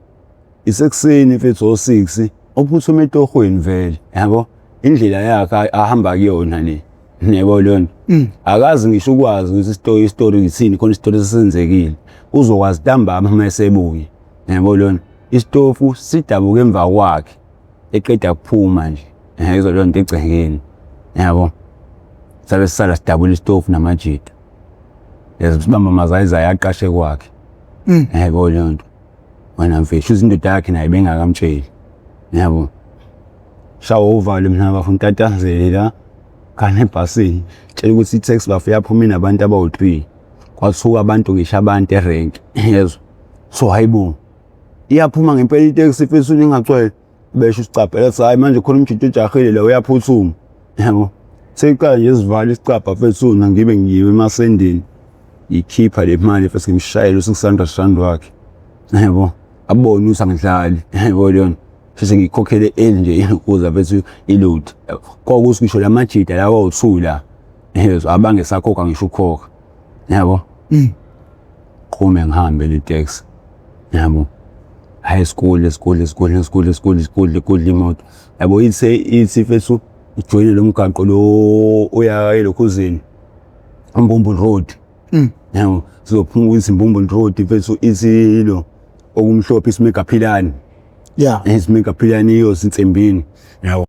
isekuseni mfethu o6 ophuthuma etohweni vele, yabo, indlela yakhe ahamba kuyona le, yabo lona, akazi ngisho ukwazi ukuthi isitori isitori yithini khona, isitori sesenzekile uzokwazi ntambama uma esebuye, yabo lona. Isitofu sidabuka emva kwakhe eqeda kuphuma nje, yezwa leyo nto egcekeni, yabo, sabe sisala sidabula isitofu namajida, yazi sibamba amazayizayi aqashe kwakhe, yabo leyo nto wena mfethu, indoda yakhe naye bengakamtsheli, yabo. Shawa uvalo mina bafuna utatazele la khona ebhasini, tshela ukuthi i-taxi bafo yaphuma inabantu abawu-3, kwathuka abantu ngisho abantu erenki, yezwa. So hayibo, iyaphuma ngempela iteksi mfethu ingagcwele, besho isicabha ethi hayi manje khona umjito ojahile la uyaphuthuma, yabo. Seyiqala nje isivala isicabha mfethu, ngibe ngiyiwe emasendeni, ngikhipha le mali mfethu, ngimshayele u-600 rand wakhe, yabo, abone ukuthi angidlali, yabo leyona. Sheshe ngikhokhele eli nje ukuze mfethu iload, kwakuthi ngisho lamajida lawa awu-2 la, yezwa, abangesakhokha ngisho ukukhokha. Yabo. Qhume ngihambe le taxi. Yabo. High school, school, school, school, school, school, school imoto. Yabo ithi mfethu ijoyine lo mgaqo lo oya elokhuzeni. Umbumbulu Road. Yabo, sizophuma ukuthi Mbumbulu Road mfethu ithi lo okumhlophe isimega philani. Isimega philani iyosinsimbini. Yabo.